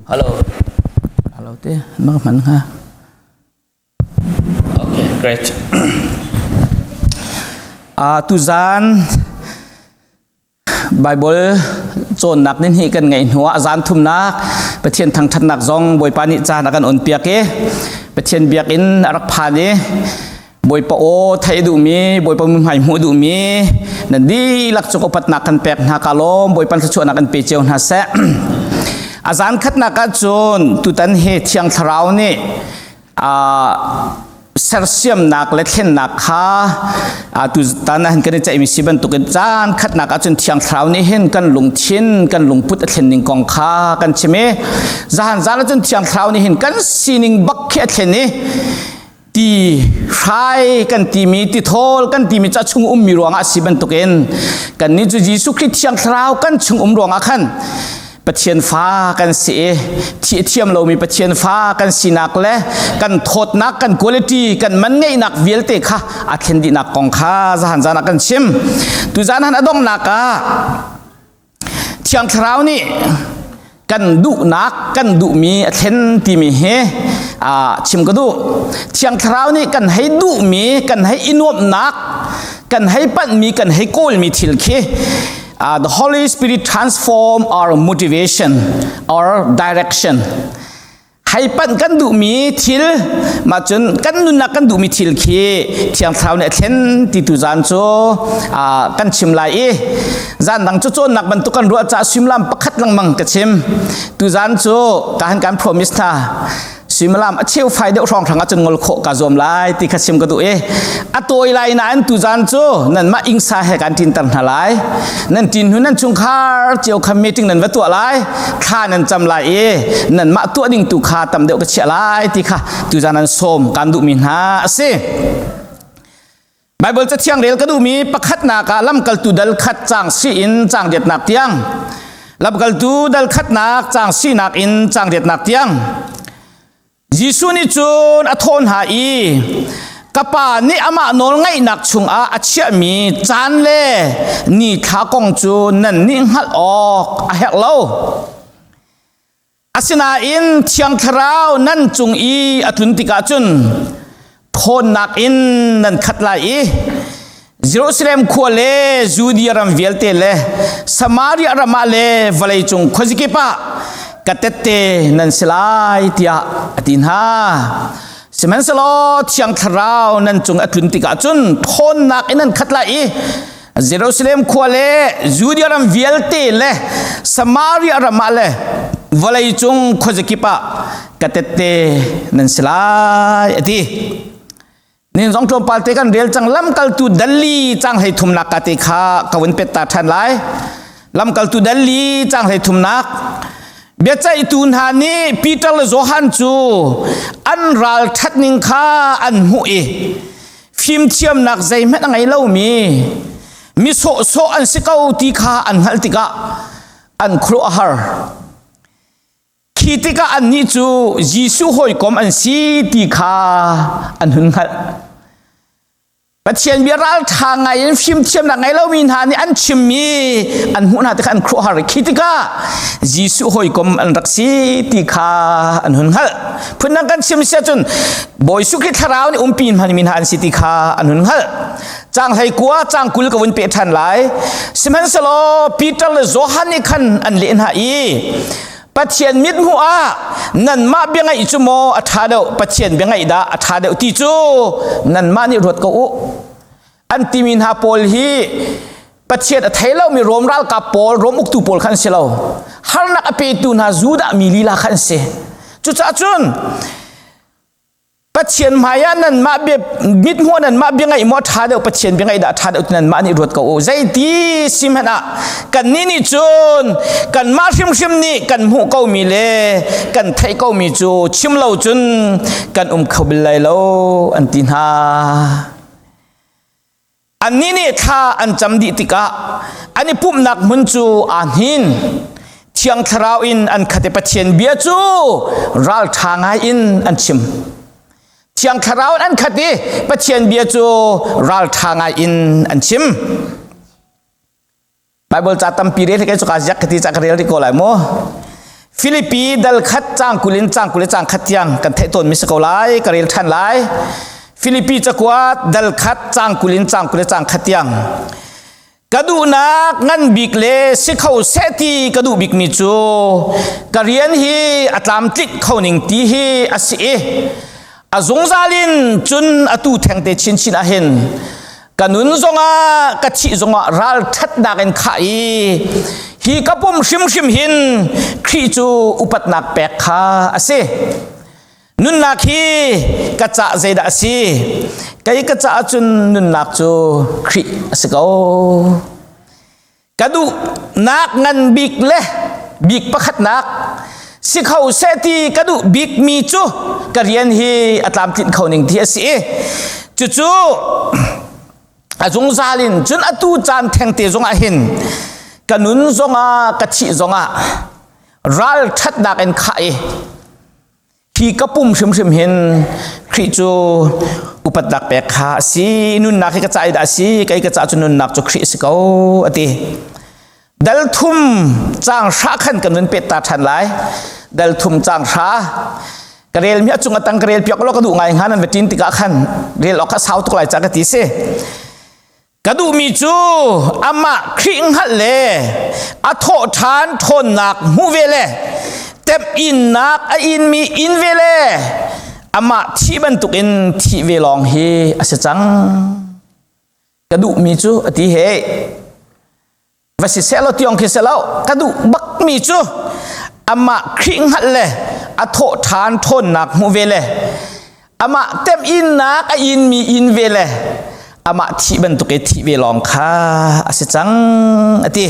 Hello. Hello te na ka hman hnga. Okay, great. Tuzan Bible cawnnak nin hi kan ngeih hnuah zan thumnak Pathian thangthatnak zong Bawipa nih caan a kan on piak i Pathian biakinn a rak phan i Bawipa aw theih duhmi Bawipa muhmai hmuh duhmi nan dihlak cu upatnak kan pek hna ka lawm Bawipa thluachuahnak kan pe cio hna seh. A zan khatnak ahcun tutan hi Thiang Thlarau nih sersiamnak le thlennak kha tutan ah kan i ceihmi si bantukin caan khatnak ahcun Thiang Thlarau nih hin kan lungthin kan lungput a thlen ning kong kha kan chim i zahan zan ahcun Thiang Thlarau nih hin kan sining bak khi a thlen i ti hrai kan timi ti thawl kan timi ca chung ummi ruangah si bantukin kannih cu Jesuh Khrih Thiang Thlarau kan chung um ruangah khan Pathian fa kan si i thi thiam lomi Pathian fa kan sinak le kan thawtnak kan quality kan man ngeihnak vialte kha a thlen dihnak kong kha zahan zan ah kan chim tuzan han a donghnak ah Thiang Thlarau nih kan duhnak kan duhmi a thlen timi hi chim ka duh Thiang Thlarau nih kan hei duhmi kan hei i nuamhnak kan hei panhmi kan hei kawlmi thil khi the Holy Spirit transform our motivation our direction hei panh kan duhmi thil mah cun kan nunnak kan duhmi thil khi Thiang Thlarau nih a thlen ti tu zan cu kan chim lai i zan dang cu cawnnak bantuk kan ruah caah suimilam pakhat lengmang ka chim tu zan cu ka han kan promise hna suimilam a cheu fai deuh hrawng hrang ahcun ngol khawh ka zuam lai ti kha chim ka duh i a tawi lai nain tu zan cu nanmah ingsa he kan ṭinter hna lai nan ṭin hnu nan chungkhar cio kha meeting nan va tuah lai thla nan cam lai i nanmah tuah ding tu kha tam deuh ka chiah lai ti kha tuzan an sawm kan duhmi hna a si. Bible cathiang rel ka duhmi pakhatnak ah lamkaltu dal khat cang si in cang riatnak tiang lamkaltu dal khatnak cang sinak in cang riatnak tiang Jesuh nih cun a thawh hna i ka pa nih amah nawlngaihnak chungah a chiahmi caan le ni thla kong cu nan nih hngalh awk a herh lo. Asinain Thiang Thlarau nan cung i a tlun tikah cun ṭhawnnak in nan khat lai i Jerusalem khua le Judea ram vialte le Samaria ram ah le vawleicung khuazikip ah ka tette nan si lai tiah a ti hna. Sihmanhsehlaw Thiang Thlarau nan cung a tlun tikah cun ṭhawnnak in nan khat lai i Jerusalem khua le Judea ram vialte le Samaria ram ah le vawleicung khuazakip ah ka tette nan si lai a ti. Nin zong tlawmpal te kan rel cang lamkaltu dalli cang hlei thumnak ka te kha ka vun pet ta ṭhan lai. Lamkaltu dalli cang hlei thumnak biaceihtu hna nih Peter le Johan cu an ral ṭhat ning kha an hmuh i fimthiamnak zeihmanh a ngei lomi mi sawhsawh an si ko ti kha an hngalh tikah an khuaruah a har. Khi tikah annih cu Jesuh hawikom an si ti kha an hun hngalh. Pathian bia ralṭha ngai in fimthiamnak ngei lomi hna nih an chimmi an hmuh hna tikah an khuaruahhar i khi tikah Jesuh hawikom an rak si ti kha an hun hngalh. Phundang kan chim si ahcun Bawi Jesuh Khrih thlarau nih umpi hmanmi hna an si ti kha an hun hngalh. Caang 19 caang 20 ka vun peh ṭhan lai. Sihmanhsehlaw Peter le Johan nih khan an leh hna i Pathian mithmuh ah nanmah bia ngaih cu maw a ṭha deuh Pathian bia ngaih dah a ṭha deuh ti cu nanmah nih ruat ko u. An timi hna pawl hi Pathian a thei lomi Rom ralkap pawl, Rom uktu pawl kha an si lo. Harnak a petu hna Judah mi lila kha an si. Cucaah cun Pathian hmaiah nanmah bia mithmuh nanmah bia ngaih maw ṭha deuh Pathian bia ngaih dah ṭha deuh ti nanmah nih ruat ko u zeiti si hmanh ah kannih nih cun kanmah hrimhrim nih kan hmuh komi le kan theih komi cu chim lo cun kan um kho bil lai lo an ti hna Annih nih thla an cam dih tikah an i pumhnak hmun cu aa hnin. Thiang Thlarau in an khat i Pathian bia cu ralṭha ngai in an chim. Thiang Thlarau in an khat i Pathian bia cu ralṭha ngai in an chim. Bible ca tampi rel hi kai cuka ziak ka ti ca ka rel rih ko lai mu. Filipi dal khat cang 20 in cang 20 le cang khat tiang kan theih tawn mi si ko lai ka rel ṭhan lai. Filipi cakuat dal khat cang 20 in cang 20 le cang khat tiang. Ka duhnak ngan bik le si kho seh ti ka duh bikmi cu ka rian hi a tlamtlinh kho ning ti hi a si i a zungzal in cun atu thengte chinchin ah hin ka nun zongah ka thih zongah ralṭhatnak in khah i hi ka pum hrimhrim hin Khrih cu upatnak pek kha a si. Nunnak hi ka cah zeidah a si? Kei ka caah cun nunnak cu Khrih a si ko. Ka duhnak ngan bik le bik pakhatnak si kho seh ti ka duh bikmi cu ka rian hi a tlamtlinh kho ning ti a si i cucu a zungzal in cun atu caan thengte zongah hin ka nun zongah ka thih zongah ralṭhatnak in khah i Hi ka pum hrimhrim hin Khrih cu upatnak pek kha a si, nunnak hi ka ca dah a si, kei ka ca cu nunnak cu Khrih a si ko, a ti. Dal thum caang hra khan kan nun pet ta ṭhan lai. Dal thum caang hra. Ka rel mi a cung a tang ka rel piak law ka duh ngai hnga nan va ṭin tikah khan rel awk kha sau tuk lai ca ka ti si. Ka duhmi cu amah Khrih hngalh le a thawh ṭhan ṭhawnnak hmuh ve le temhinnak a inmi in ve le amah thih bantukin thih ve lawng hi a si cang. Ka duhmi cu a ti he va si seh law tiong khi seh lo ka duh bakmi cu amah Khrih hngalh le a thawh ṭhan ṭhawnnak hmuh ve le amah temhinnak a inmi in ve le amah thih bantuk i thih ve lawng kha a si cang a ti.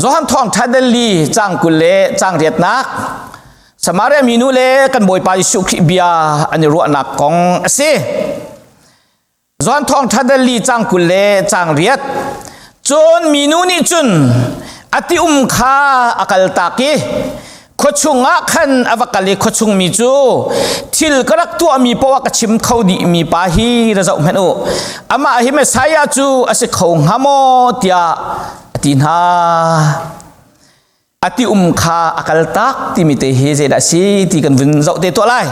Johan thawngṭha dal li cang 20 le cang riatnak Samaria minu le kan Bawipa Jesuh Khrih bia an i ruahnak kong a si. Johan thawngṭha dal li cang 20 le cang riat. Cun minu nih cun a ti um kha a kaltak i khuachung ah khan a va kal i khuachung mi cu thil ka rak tuahmi poah ka chim kho dihmi pa hi ra zoh hmanh u amah hi Messiah cu a si kho hnga maw tiah a ti hna. A ti um kha a kaltak timi te hi zeidah a si ti kan vun zoh te tuah lai.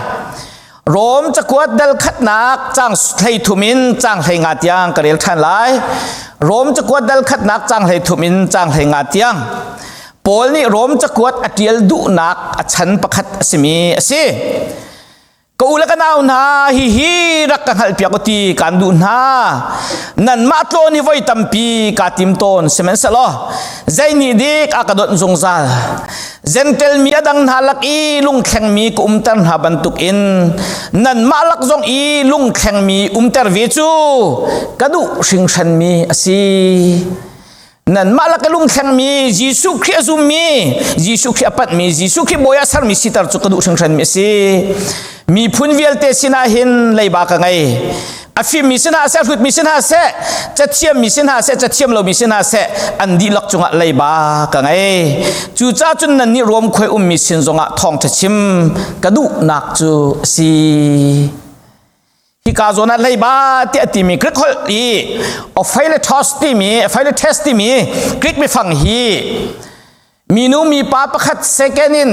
Rom cakuat dal khatnak cang 33 in cang 15 tiang ka rel ṭhan lai. Rom cakuat dal khatnak cang 33 in cang 15 tiang. Paul nih Rom cakuat a ṭial duhnak a chan pakhat a simi a si. Ka u le ka nau hna, hihi rak ka hngalhpiak u ti kaan duh hna. Nanmah tlawn hi voi tampi kaa tim tawn, sihmanhsehlaw zei nih dik a ka donh zungzal. Gentel mi a dang hna lak i lungthlengmi ka umter hna bantukin nanmah lak zong i lungthlengmi umter ve cu ka duh hringhranmi a si. Nanmah lak i lungthlengmi Jesuh Khrih a zummi, Jesuh Khrih a panhmi, Jesuh Khrih bawi ah sermi siter cu ka duh hringhranmi a si. Miphun vialte sinah hin leiba ka ngei. A fimmi si hna seh, a hrutmi si hna seh, cathiammi si hna seh, cathiam lomi si hna seh, an dihlak cungah leiba ka ngei. Cucaah cun nannih Rom khuai ummi sin zongah thawngṭha chim ka duhnak cu a si. Hika zawn ah leiba tiah timi Greek holh i ophiletos timi ophiletes timi Greek biafang hi minu mipa pakhat second in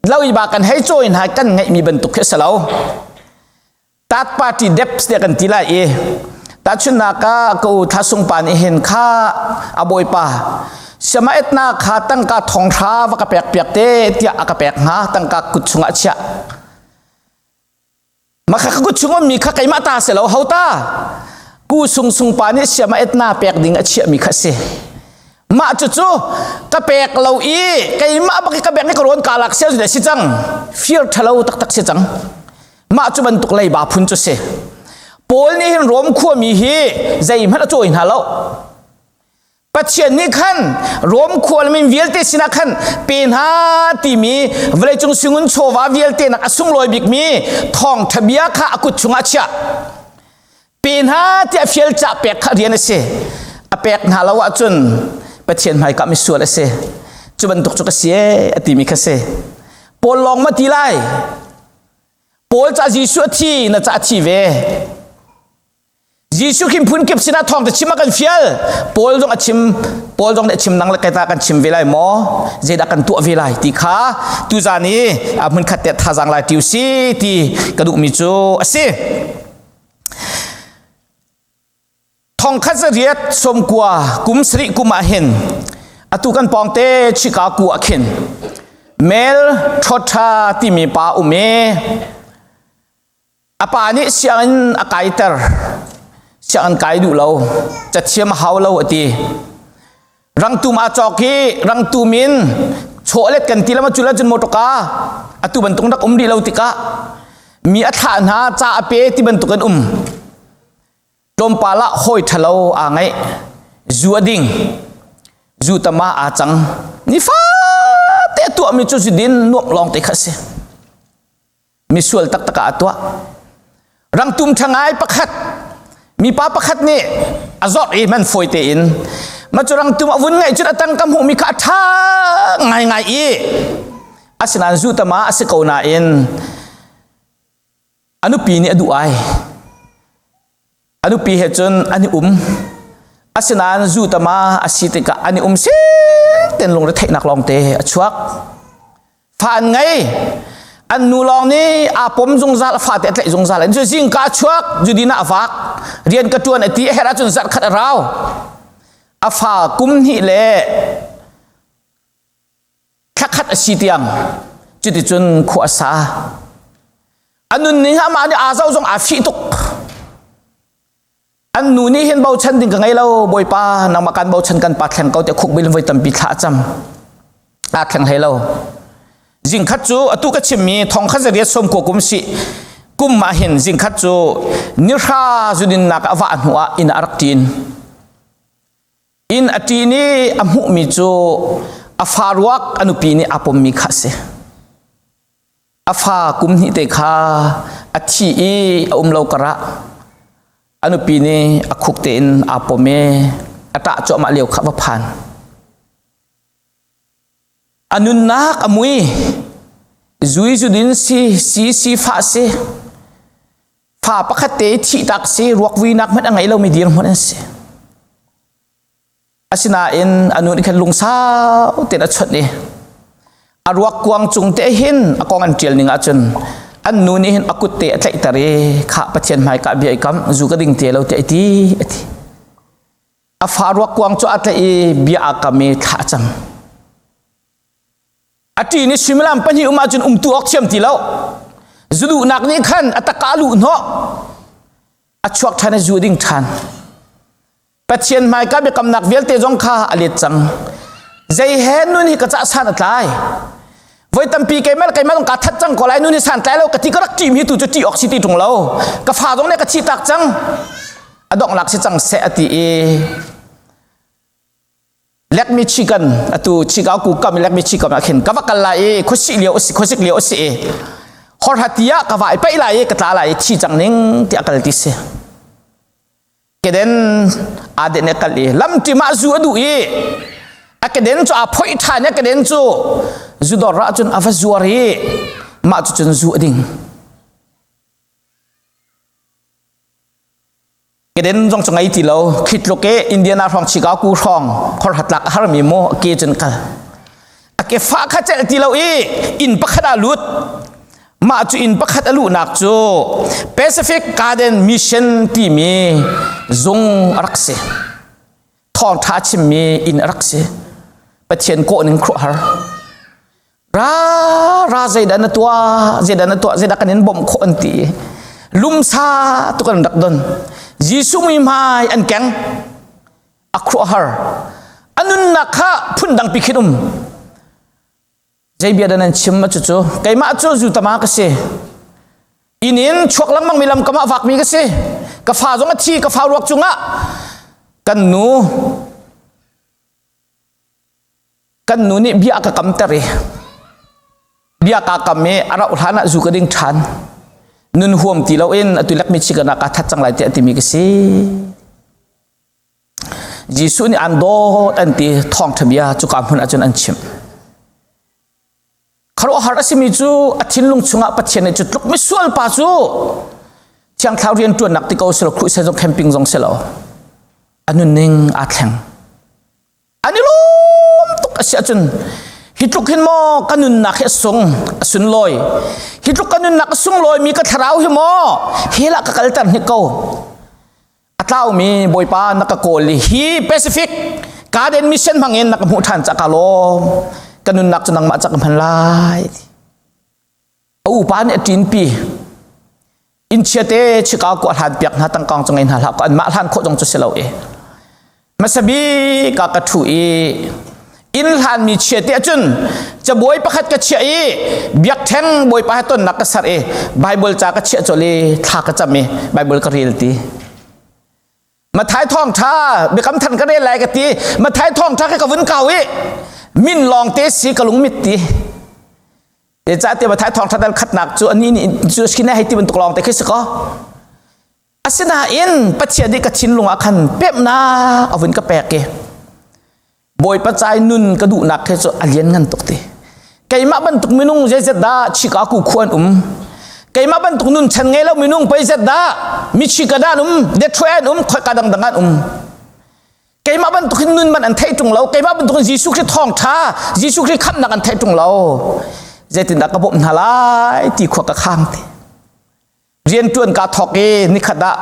loiba kan hei cawi hna kan ngeihmi bantuk khi a si lo. Third party debts tiah kan ti lai i tahchunhnak ah ka u Thlasung pa nih hin kha a bawipa siama etna kha tangka thonghra va ka pek piak te tiah a ka pek hnga tangka kut chungah a chiah. Mah kha kut chung ummi kha keimah ta si lo ho ta ku sung sung pa nih siam a etna pek ding a chiahmi kha si mah cucu ka pek lo i keimah bak i ka bek i ka rawn ka lak sia si cang fir ṭhalo taktak si cang mah cu bantuk leiba phun cu si Paul nih hin Rom khuami hi zeihmanh a cawi hna lo Pathian nih khan Rom khua min vialte sinah khan pe hna timi vawleicung singun chawva vialte nak a sunglawi bikmi thawngṭha bia kha a kut chungah a chiah. Pe hna tiah fial cah pek kha rian a si. A pek hna lo ahcun Pathian hmaika misual a si. Cu bantuk cu ka si ee a timi kha si. Paul lawng ma ti lai. Paul ca Jesuh a thi na ca a thi ve. Jesuh khin phun kip sinah thawng te chim a kan fial. Paul zong a chim, Paul zong nih a chim nang le kai ta kan chim ve lai maw? Zeidah kan tuah ve lai ti kha tuzan i a hmun khat te thazaang lai tiu si ti ka duhmi cu a si. Thongkhat zariat sawmkua kum sarih kum ah hin atu kan pawngte Chicago ah khin Mel Trotta timi pa um i a pa nih sianginn a kaiter sianginn kai duh lo cathiam a hau lo a ti rangtum aa cawk i rangtum in chawlet kan ti lama cula cun motorka atu bantuk rak um rih lo tikah mi a thlah hna ca a pe ti bantuk an um Tlawmpal ah hawi ṭhalo aa ngaih. Zu a ding. Zu tama aa cang. Nifate a tuahmi cu zudin nuamh lawng te kha a si. Misual taktak ah a tuah. Rangtum ṭha ngai pakhat, mipa pakhat nih a zawt i man fawi tein ma cu rangtum a vun ngaih cun a tangka hmuhmi kha a ṭha ngaingai i asinain zu tama a si ko nain A nupi nih a duh ai. A nupi he cun an i um. Asinain zu tama a si tikah an i um si ten lungretheihnak lawngte a chuak. Fa an ngei. An nu lawng nih aa pom zungzal, a fate a tlaih zungzal. An cu zingka a chuak, zudin ah a vak. Rian ka ṭuan a ti, a herh ahcun zarh khat a rau. A fa kum hnih le thlakhat a si tiang cuticun khua a sa a nunning amah nih aa zoh zong aa fih tuk an nu nih hin bochan ding ka ngei lo bawipa nangmah kan bochan kan pa thleng ko te khuk bil voi tampi thla a cam aa thleng hlei lo zingkhat cu atu ka chimmi thong khat zariat som ko kum si kum ma hin zingkhat cu nihra zudin nak a vah hnu ah inn a rak ṭin Inn a ṭin i a hmuhmi cu a fa ruak a nupi nih aa pommi kha a si. A fa kum hnih te kha a thi i a um lo karah a nupi nih a khuk tein aa pom i a ṭah cuahmah lio kha va phan. A nunnak a mui. Zui zudin si, si si fah si. Fa pakhat te thihtak si ruakvuinak hmanh a ngei lomi dirhmun an si. Asinain a nu nih khan lungsau tein a chawnh i a ruak kuang cung te hin a kong an ṭial ning ahcun an nu nih hin a kut te a tlaihter i khah Pathian hmaika bia i kam zu ka ding te lo tiah i ti a ti. A fa ruak kuang cu a tlaih i bia aa kam i thla a cam. A ṭin i suimilam pahnih um ahcun umtu awk thiam ti lo. Zuduhnak nih khan a taka a luh hnawh. A chuak ṭhan i zu ding ṭhan. Pathian hmaika biakamnak vialte zong kha a let cang. Zei he nun hi ka cah san a tlai. Voi tampi keimah le keimah zong kaa that cang ko lai nun hi san tlai lo ka ti ka rak ṭim hi tu cu ṭih awk si ti ṭung lo. Ka fa zong nih ka thi tak cang. A donghnak si cang seh a ti i Lake Michigan atu Chicago kam Lake Michigan ah khin ka va kal lai i khuasih lio a si khuasik lio a si i horhati ah ka va i paih lai i ka tla lai i thi cang ning tiah kal ti si keden aa den kal i lamṭim ah zu a duh i a keden cu aa phoih ṭhan i a keden cu zu dawr ah cun a va zuar i mah cu cun zu a ding Keden zong cu ngei ti lo khi tluk i Indiana hrawng Chicago hrawng khorhatlak a harmi mu ke cun kal a ke fa kha celh ti lo i inn pakhat ah lut mah cu inn pakhat a luhnak cu Pacific Garden Mission timi zung a rak si thawngṭha chimmi inn a rak si Pathian kawh ning khuahar Ra ra zeidah na tuah zeidah na tuah zeidah kan in bawmh khawh an ti lumsa tuk an rak don Jesuh mui hmai an keng a khuahar a nunnak kha phundang pi khin um zei bia dah nan chim ma cucu keimah cu zu tama ka si inn in chuak lengmang mi lam kam ah vakmi ka si ka fa zong a thi ka fa ruak cungah kan nu Kan nu nih bia a ka kamter i bia kaa kam i a rauh hlan ah zu ka ding ṭhan. Nun huam ti loin atu lekmi chikan ah kaa that cang lai tiah a timi ka si. Jesuh nih an dawt an ti thawngṭha bia cuka hmun ahcun an chimh. Khuaruahhar a simi cu a thinlung chungah Pathian nih cu tluk misual pa cu. Thiang Thlarau rian ṭuannak ti ko silo crusade zong camping zong silo a nunning aa thleng. An i lawm tuk a si ahcun hi tluk hin maw ka nunnak hi a sung a sunlawi hi tluk ka nunnak a sunglawi mi ka thlarau hi maw hell ah ka kalter hnik ko a tlaumi Bawipa na ka kawl i hi Pacific Garden Mission hmangin na ka hmuh ṭhan ca ka lawm ka nunnak cu nangmah ca ka hman lai a upa nih a ṭinpi inn chiate Chicago a hlan piak hna tangkang cu ngei hna hlah ko anmah hlan khawh zong cu si lo i hmasa bik ah ka ṭhu i inn hlanmi chiate ahcun cabuai pakhat ka chiah i biakṭheng bawipa he tonnak ka ser i Bible ca ka chiah colh i thla ka cam i Bible ka rel ti Mathai thawngṭha biakam than ka rel lai ka ti Mathai thawngṭha khi ka vun kau i min lawng te si ka lungmit ti Zeicahtiah Mathai thawngṭha dal khatnak cu ani nih cu skin hei ti bantuk lawng te khi si ko. Asinain Pathian nih ka thinlung ah khan pemhnak a vun ka pek i Bawipa cai nun ka duhnak khi cu a lian ngan tuk ti. Keimah bantuk minung zeizat dah Chicago khua an um. Keimah bantuk nun chan ngei lo minung pei zat dah Michigan an um, Detroit an um, khoika dangdang an um. Keimah bantuk hin nun man an theih ṭung lo. Keimah bantuk in Jesuh Khrih thawngṭha, Jesuh Khrih khamhnak an theih ṭung lo. Zeitindah ka bawmh hna lai ti khua ka khang ti. Rian ṭuan kaa thawk i nikhat ah,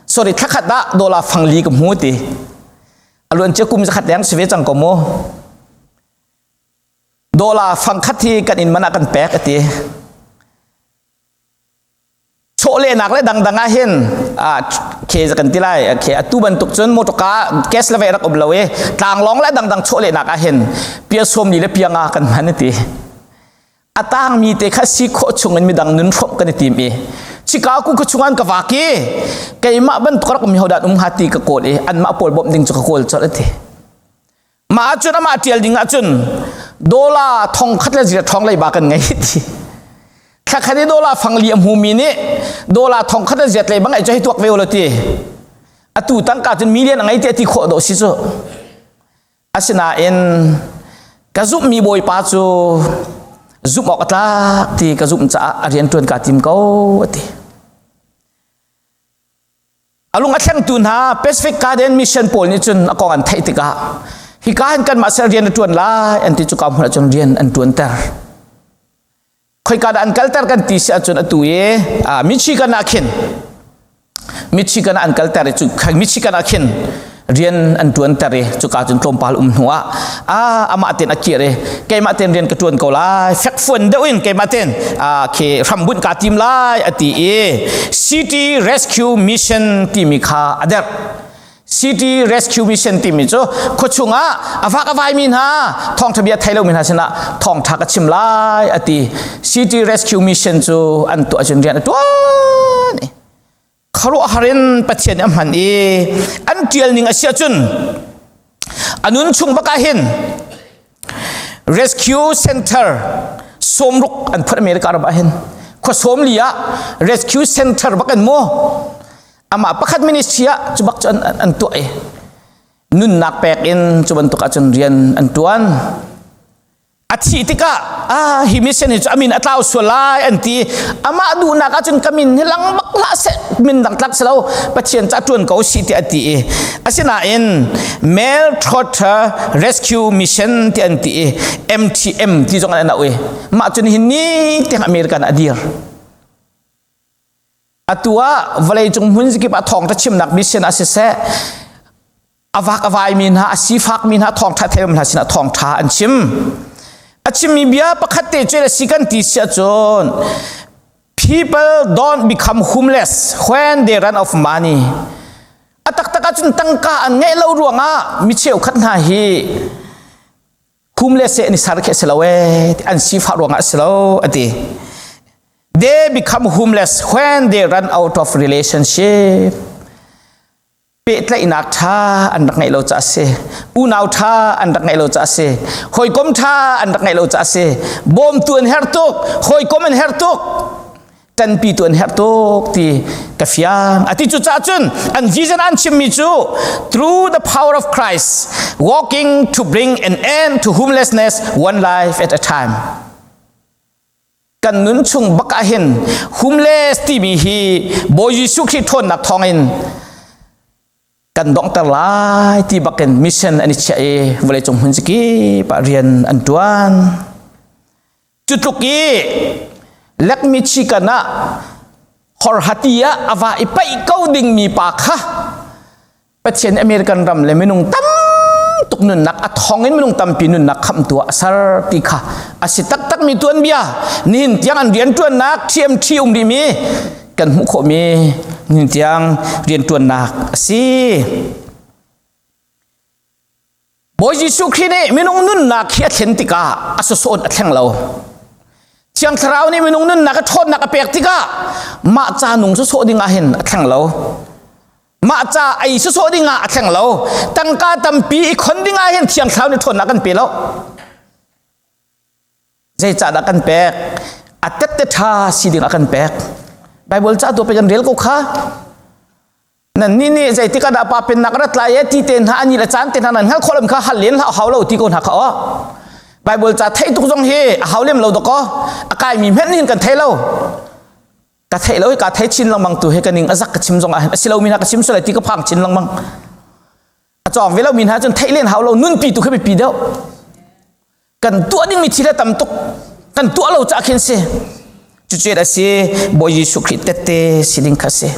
sorry, thlakhat ah dollar fang li ka hmu ti. A luan cia kum zakhat leng si ve cang ko mu. Dollar fang khat hi kan inn man ah kan pek a ti. Chawlehnak le dangdang ah hin khe kan ti lai khe atu bantuk cun motorka gas le vei rak um lo i tlanglawng le dangdang chawlehnak ah hin pia sawm li le pia nga kan hman ti a tangmi te kha si khawh chung in midang nun hrawmh kan i tim i Chicago ka chungan ka vak i keimah bantuk rak um mi hodah um hnga ti ka kawl i anmah pawl bawmh ding cu ka kawl colh ti Mah ahcun amah ṭial ding ahcun dollar thong khat le zira thong leiba kan ngei ti. Thlakhat i dollar fangli a hmumi nih dollar thong khat le ziat leiba ngeih cu hei tuak ve u law ti. Atu tangka cun million a ngei ti a ti khawh dawh si cu. Asinain ka zumhmi Bawipa cu zumh awk a tlak ti ka zumh caah a rian ṭuan kaa tim ko a ti. A lung a thlengtu hna Pacific Garden Mission pawl nih cun a kong an theih tikah hika hin kanmah sel rian a ṭuan lai an ti cu ka hmun ahcun rian an ṭuanter. Khoika dah an kalter kan ti si ahcun atu i Michigan ah khin Michigan ah an kalter i cu Michigan ah khin rian an ṭuanter i cuka cun tlawmpal um hnu ah amah ten a kir i keimah ten rian ka ṭuan ko lai fekfuan deuh in keimah ten khi hrambunh kaa tim lai a ti i City Rescue Mission timi kha a derh City Rescue Mission timi cu khuachung ah a vak a vaimi hna thawngṭha bia thei lomi hna sinah thawngṭha ka chim lai a ti City Rescue Mission cu an tuah cun rian a ṭuan i khuaruahhar in Pathian nih a hman i an ṭial ning a si ahcun a nun chung bak ah hin rescue center sawmruk an phun America ram ah hin khua sawm li ah rescue center bak an mu amah pakhat ministry ah cu bak cu an tuah i nunnak pek in cu bantuk ahcun rian an ṭuan A thih tikah ah hi mission hi cu a min a tlau sual lai an ti. Amah duhnak ahcun ka min hi lang bak hlah seh min dang tlak si lo Pathian ca ṭuan ko si tiah a ti i asinain Male Trotter Rescue Mission ti an ti i MTM ti zong an auh i mah cun hi ni tiang American a dir. Atu ah vawleicung hmun kip ah thawngṭha chimnak mission ah siseh a vak a vaimi hna a sifakmi hna thawngṭha theimi hna sinah thawngṭha an chim a chimmi bia pakhat te cu a si kan ti si ahcun people don't become homeless when they run of money a taktak ahcun tangka an ngeih lo ruangah mi cheukhat hna hi homeless an i sar khi a si lo ee an sifah ruangah a si lo a ti they become homeless when they run out of relationship Pehtlaihnak ṭha an rak ngeih lo caah a si. Unau ṭha an rak ngeih lo caah a si. Hawikom ṭha an rak ngeih lo caah a si. Bawmtu an herh tuk, hawikom an herh tuk, ṭanpitu an herh tuk ti ka fiang. A ti cu caah cun an vision an chimmi cu through the power of Christ walking to bring an end to homelessness one life at a time. Kan nun chung bak ah hin homeless timi hi Bawi Jesuh Khrih ṭhawnnak thawngin kan donghter lai ti bakin mission an i chiah i vawleicung hmun kip ah rian an ṭuan. Cu tluk i Lake Michigan ah horhati ah a va i paih ko dingmi pa kha Pathian American ram le minung tam tuk nunnak a thong in minung tampi nunnak khamtu ah a ser ti kha a si taktakmi tuanbia nihin tiang an rianṭuannak TMT um rihmi kan hmuh khawhmi nihin tiang rianṭuannak a si. Bawi Jesuh Khrih nih minung nunnak hi a thlen tikah a sawsawt a thleng lo. Thiang Thlarau nih minung nunnak a ṭhawnnak a pek tikah mah ca nung sawsawh ding ah hin a thleng lo. Mah ca ei sawsawh ding ah a thleng lo. Tangka tampi i khon ding ah hin Thiang Thlarau nih ṭhawnnak kan pe lo. Zeicahdah kan pek? A tette ṭha si ding ah kan pek. Bible ca tu pe kan rel ko kha. Nannih nih zeitik ah dah pa pennak rat lai e ti te hna ani le caan te hna nan hngal khawh lo kha hal len hlah hau lo ti ko hna kha aw. Bible ca theih tuk zong hi a hau lem lo dakaw. A kai mi hmenh hin kan thei lo. Ka theih lo i ka thei chin lengmang tu he ka ning a zak ka chim zong ah hin a si lo mi hna ka chim sual ti ka phang chin lengmang. A cawng ve lo mi hna cun theih len hau lo nunpi tu kha biapi deuh. Kan tuah dingmi thil a tam tuk. Kan tuah lo cah khin si. Cucu a si Bawi Jesuh Khrih tette si ding kha si.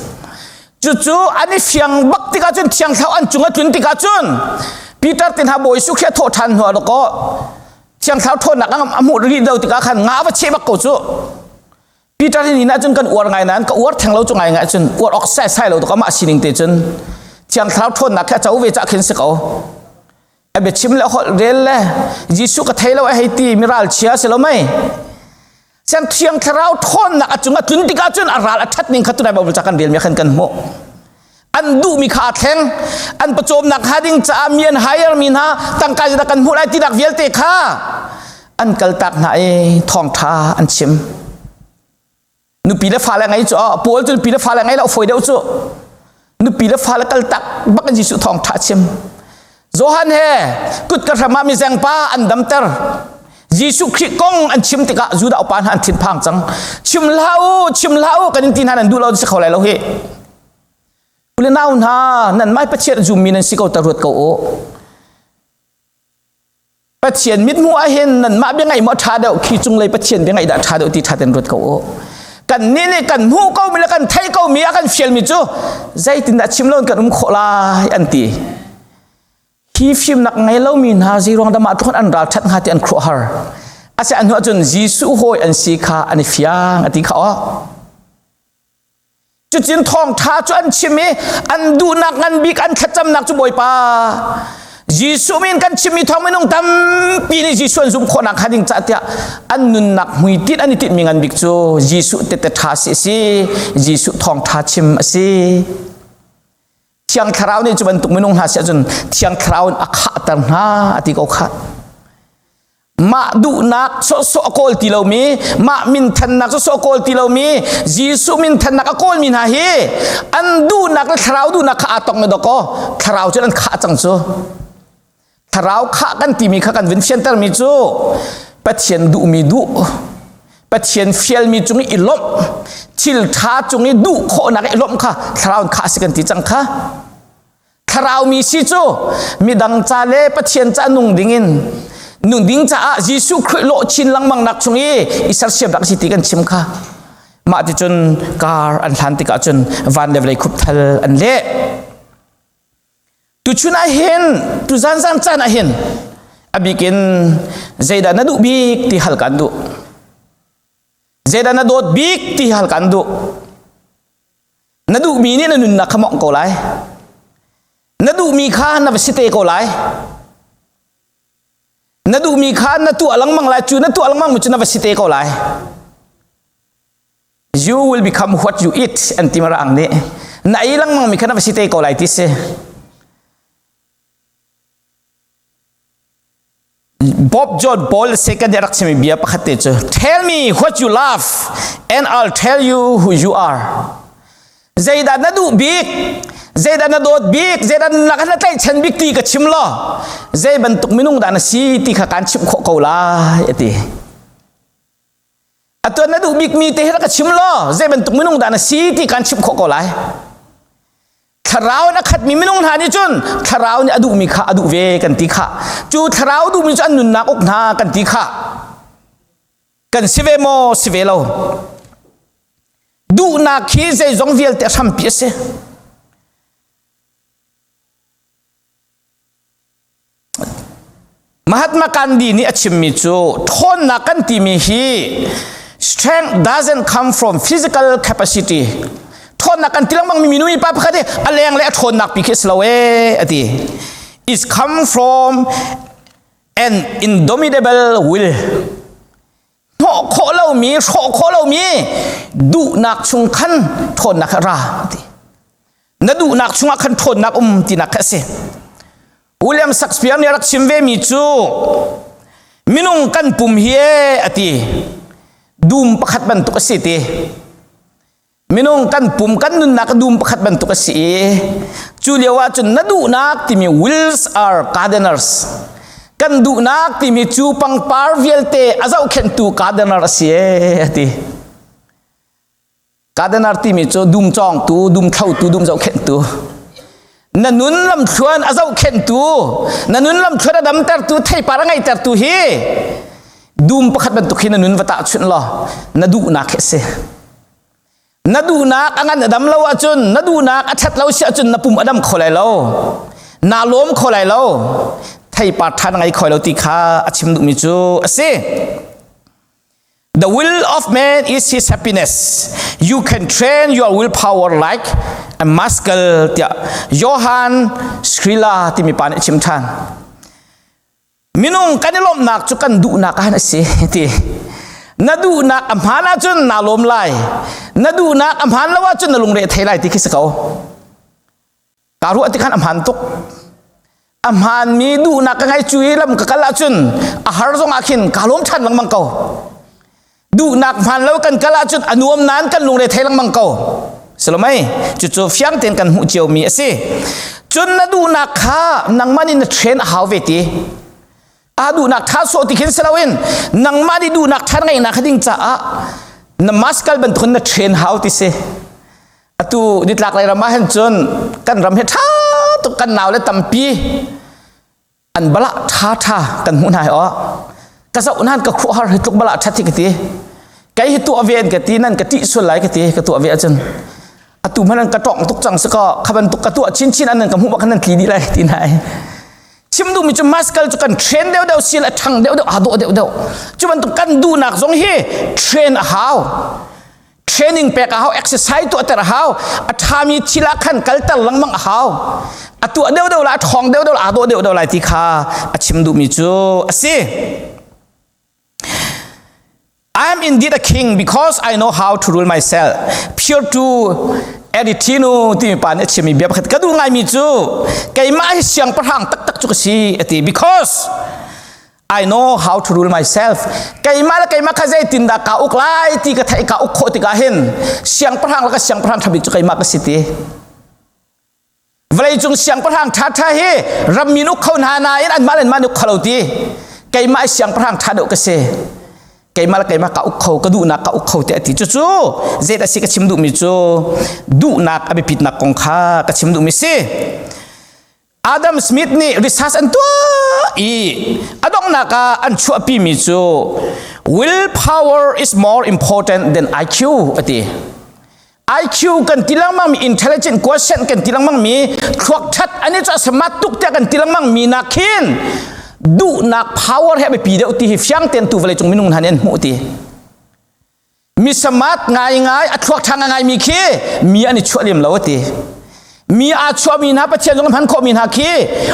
Cucu an i fiang bak tikah cun thiang thlarau an cung a tlun tikah cun Peter te hna Bawi Jesuh Khrih a thawh ṭhan hnu ah dawkaw thiang thlarau ṭhawnnak a hmuh rih lo tikah khan nga va cheh bak ko cu. Peter hi ni cun kan uar ngai nain ka uar theng lo cu ngai ngai cun uar awk sai sai lo tuk amah sining te cun thiang thlarau ṭhawnnak khi a co ve cah khin si ko. A biachim le holh rel le Jesuh ka thei lo a hei ti mi ralchia si lo mei. Siang thiang thlarau ṭhawnnak a cung a tlun tikah cun a ral a ṭhat ning kha tunai Bible ca kan rel mi khan kan hmuh. An duhmi kha aa thleng. An pawcawmnak hnga ding caah mi an hire mi hna tangka zeidah kan hmuh lai tinak vialte kha an kaltak hna i thawngṭha an chim. Nupi le fale ngei cu Paul cu nupi le fale ngei lo fawi deuh cu. Nupi le fale kaltak bak in Jesuh thawngṭha chim. Johan he kut ka hram ah mizengpa an damter. Jesuh Khrih kong an chim tikah Judah upa hna an thinphang cang. Chim hlah u, chim hlah u, kan in ti hna nan duh lo si kho lai lo hi. Ule nau hna, nan mai Pathian zummi nan si ko ta ruat ko u. Pathian mithmuh ah hin nanmah bia ngaih maw ṭha deuh khi cunglei Pathian bia ngaih dah ṭha deuh ti ṭha ten ruat ko u. Kan nih nih kan hmuh ko mi le kan theih ko mi a kan fial mi cu zeitindah chim lo in kan um khawh lai an ti. Hi fimnak ngei lomi hna zeiruang dah mah tluk an ral ṭhat hnga ti an khuahar. Asi an hnu ahcun Jesuh hawi an si kha an i fiang a ti kha aw. Cucin thawngṭha cu an chim i an duhnak ngan bik an thlacamnak cu Bawipa Jesuh min kan chimmi thawng minung tampi nih Jesuh an zumh khawhnak hnga ding cah tiah an nunnak hmuitinh an i tinhmi ngan bik cu Jesuh tete ṭha si a si Jesuh thawngṭha chim a si Thiang Thlarau nih cu bantuk minung hna si ahcun Thiang Thlarau in a khahter hna a ti ko khah mah duhnak sawhsawh a kawl ti lomi mah minthannak sawhsawh a kawl ti lomi Jesuh minthannak a kawlmi hna hi an duhnak le thlarau duhnak kha aa tong dawkaw thlarau cu an khah cang cu thlarau khah kan timi kha kan vun fiantermi cu Pathian duhmi duh Pathian fialmi cung i i lawmh thil ṭha cung i duh khawhnak i lawmh kha thlarau in khah si kan ti cang kha Thlarau mi si cu midang ca le Pathian ca nung dingin nung ding caah Jesuh Khrih lawh chin lengmang nak chung i i sersiamnak si ti kan chim kha mah ti cun kar an hlan tikah cun van le vawlei khupthal an leh tuchun ah hin tu zanzan caan ah hin a bikin zeidah na duh bik ti hal kan duh zeidah na dawt bik ti hal kan duh Na duhmi nih na nunnak kha mawngh ko lai. Na duhmi kha na va si te ko lai. Na duhmi kha na tuah lengmang lai. Cu na tuah lengmang mi cu na va si te ko lai. You will become what you eat an ti marang nih. Na ei lengmang mi kha na va si te ko lai ti si. Bob John Paul II nih rak chimmi bia pakhat te cu Tell me what you love and I'll tell you who you are. Zeidah na duh bik? Zeidah na dawt bik? Zeidah na na tlaihchan bik ti ka chim law zei bantuk minung dah na si ti kha kaan chimh khawh ko lai a ti. Atu na duh bikmi te hi rak ka chim law zei bantuk minung dah na si ti kan chimh khawh ko lai. Thlarau in a khatmi minung hna nih cun thlarau nih a duhmi kha a duh ve kan ti kha. Cu thlarau duhmi cu an nunnak uk hna kan ti kha. Kan si ve maw si ve lo. Duhnak hi zeizong vialte a hrampi a si. Mahatma Gandhi nih a chimmi cu ṭhawnnak kan timi hi strength doesn't come from physical capacity. Ṭhawnnak kan ti lengmang mi minu mi pa pakhat hi a leng le a ṭhawnnak pi khi a si lo ee a ti. It's come from an indomitable will. Hnawh khawh lomi, hrawh khawh lomi duhnak chung khan ṭhawnnak a ra ti. Na duhnak chungah khan ṭhawnnak um tinak kha a si. William Shakespeare nih a rak chim vemi cu minung kan pum hi e a ti. Dum pakhat bantuk a si ti. Minung kan pum kan nunnak dum pakhat bantuk a si i cu lio ah cun na duhnak timi wills are gardeners. Kan duhnak timi cu pangpar vialte a zohkhenhtu gardener a si e a ti. Gardener timi cu dum cawngtu, dum thlotu, dum zohkhenhtu. Na nun lamthluan a zohkhenhtu, na nun lamthluan a damtertu, theipar a ngeitertu hi dum pakhat bantuk hi na nun va tahchunh law na duhnak hi a si. Na duhnak a ngan a dam lo ahcun, na duhnak a ṭhat lo si ahcun na pum a dam kho lai lo. Naa lawm kho lai lo. Theipar ṭha na ngei kho lo ti kha a chim duhmi cu a si. The will of man is his happiness. You can train your willpower like a muscle tiah Johann Skrilla timi pa nih a chim ṭhan. Minung kan i lawmhnak cu kan duhnak ah a si ti. Na duhnak a hmaan ahcun naa lawm lai. Na duhnak a hmaan lo ahcun na lungre thei lai ti khi si ko. Kaa ruah ti khan a hmaan tuk. A hmaanmi duhnak ka ngei cu i lam ka kal ahcun a har zong ah khin kaa lawm ṭhan lengmang ko. Duhnak hmaan lo kan kal ahcun a nuam nain kan lungre thei lengmang ko. Silomei, cucu fiang tein kan hmuh ciomi a si. Cun na duhnak kha nangmah nih na train a hau ve ti. A duhnak tha sawh ti khin si loin nangmah nih duhnak tha ngeihnak ding caah na maskal bantukin na train hau ti si. Atu nitlak lei ram ah hin cun kan ram hi ṭha tuk kan nau le tampi an balah ṭha ṭha kan hmuh hna hi aw ka zoh nan ka khuahar hi tluk balah ṭhat hi ka ti kei hi tuah ve an ka ti nan ka ṭih sual lai ka ti ka tuah ve ahcun atu hmanh an ka tawng tuk cang si kaw kha bantuk ka tuah chinchin an nan ka hmuh bak nan tli dih lai ti na ai chim duhmi cu maskal cu kan train deuh deuh sil a ṭhang deuh deuh aa dawh deuh deuh cu bantuk kan duhnak zong hi train a hau Training pek a hau, exercise tuahter a hau, a ṭhami thil ah khan kalter lengmang a hau. A tuah deuhdeuh lai, a ṭhawng deuhdeuh lai, aa dawh deuhdeuh lai ti kha a chim duhmi cu a si. I am indeed a king because I know how to rule myself. Pure to Aretino timi pa nih a chimmi bia pakhat ka duh ngaimi cu keimah hi siangpahrang taktak cu ka si a ti because I know how to rule myself. Keimah le keimah kha zeitindah kaa uk lai ti ka theih ka uk khawh tikah hin siangpahrang le ka siangpahrang ṭha bik cu keimah ka si ti. Vawleicung siangpahrang ṭhaṭha hi rammi uk kho hna nain anmah le anmah uk kho lo ti. Keimah siangpahrang ṭha deuh ka si. Keimah le keimah ka uk kho, ka duhnak ka uk kho ti a ti. Cucu zeidah si ka chim duhmi cu duhnak a biapitnak kong kha ka chim duhmi si. Adam Smith nih research an tuah i a donghnak ah an chuahpimi cu willpower is more important than IQ a ti. IQ kan ti lengmang mi intelligent quotient kan ti lengmang mi thluak that ani cu smart tuk tiah kan ti lengmang mi nak khin duhnak power he a biapi deuh ti hi fiang tein tu vawlei cung minung hna nih an hmuh ti. Mi smart ngaingai a thluak ṭha ngaingai mi khi mi an i chuah lem lo a ti. Mi aa chuahmi hna Pathian zong hman khawhmi hna khi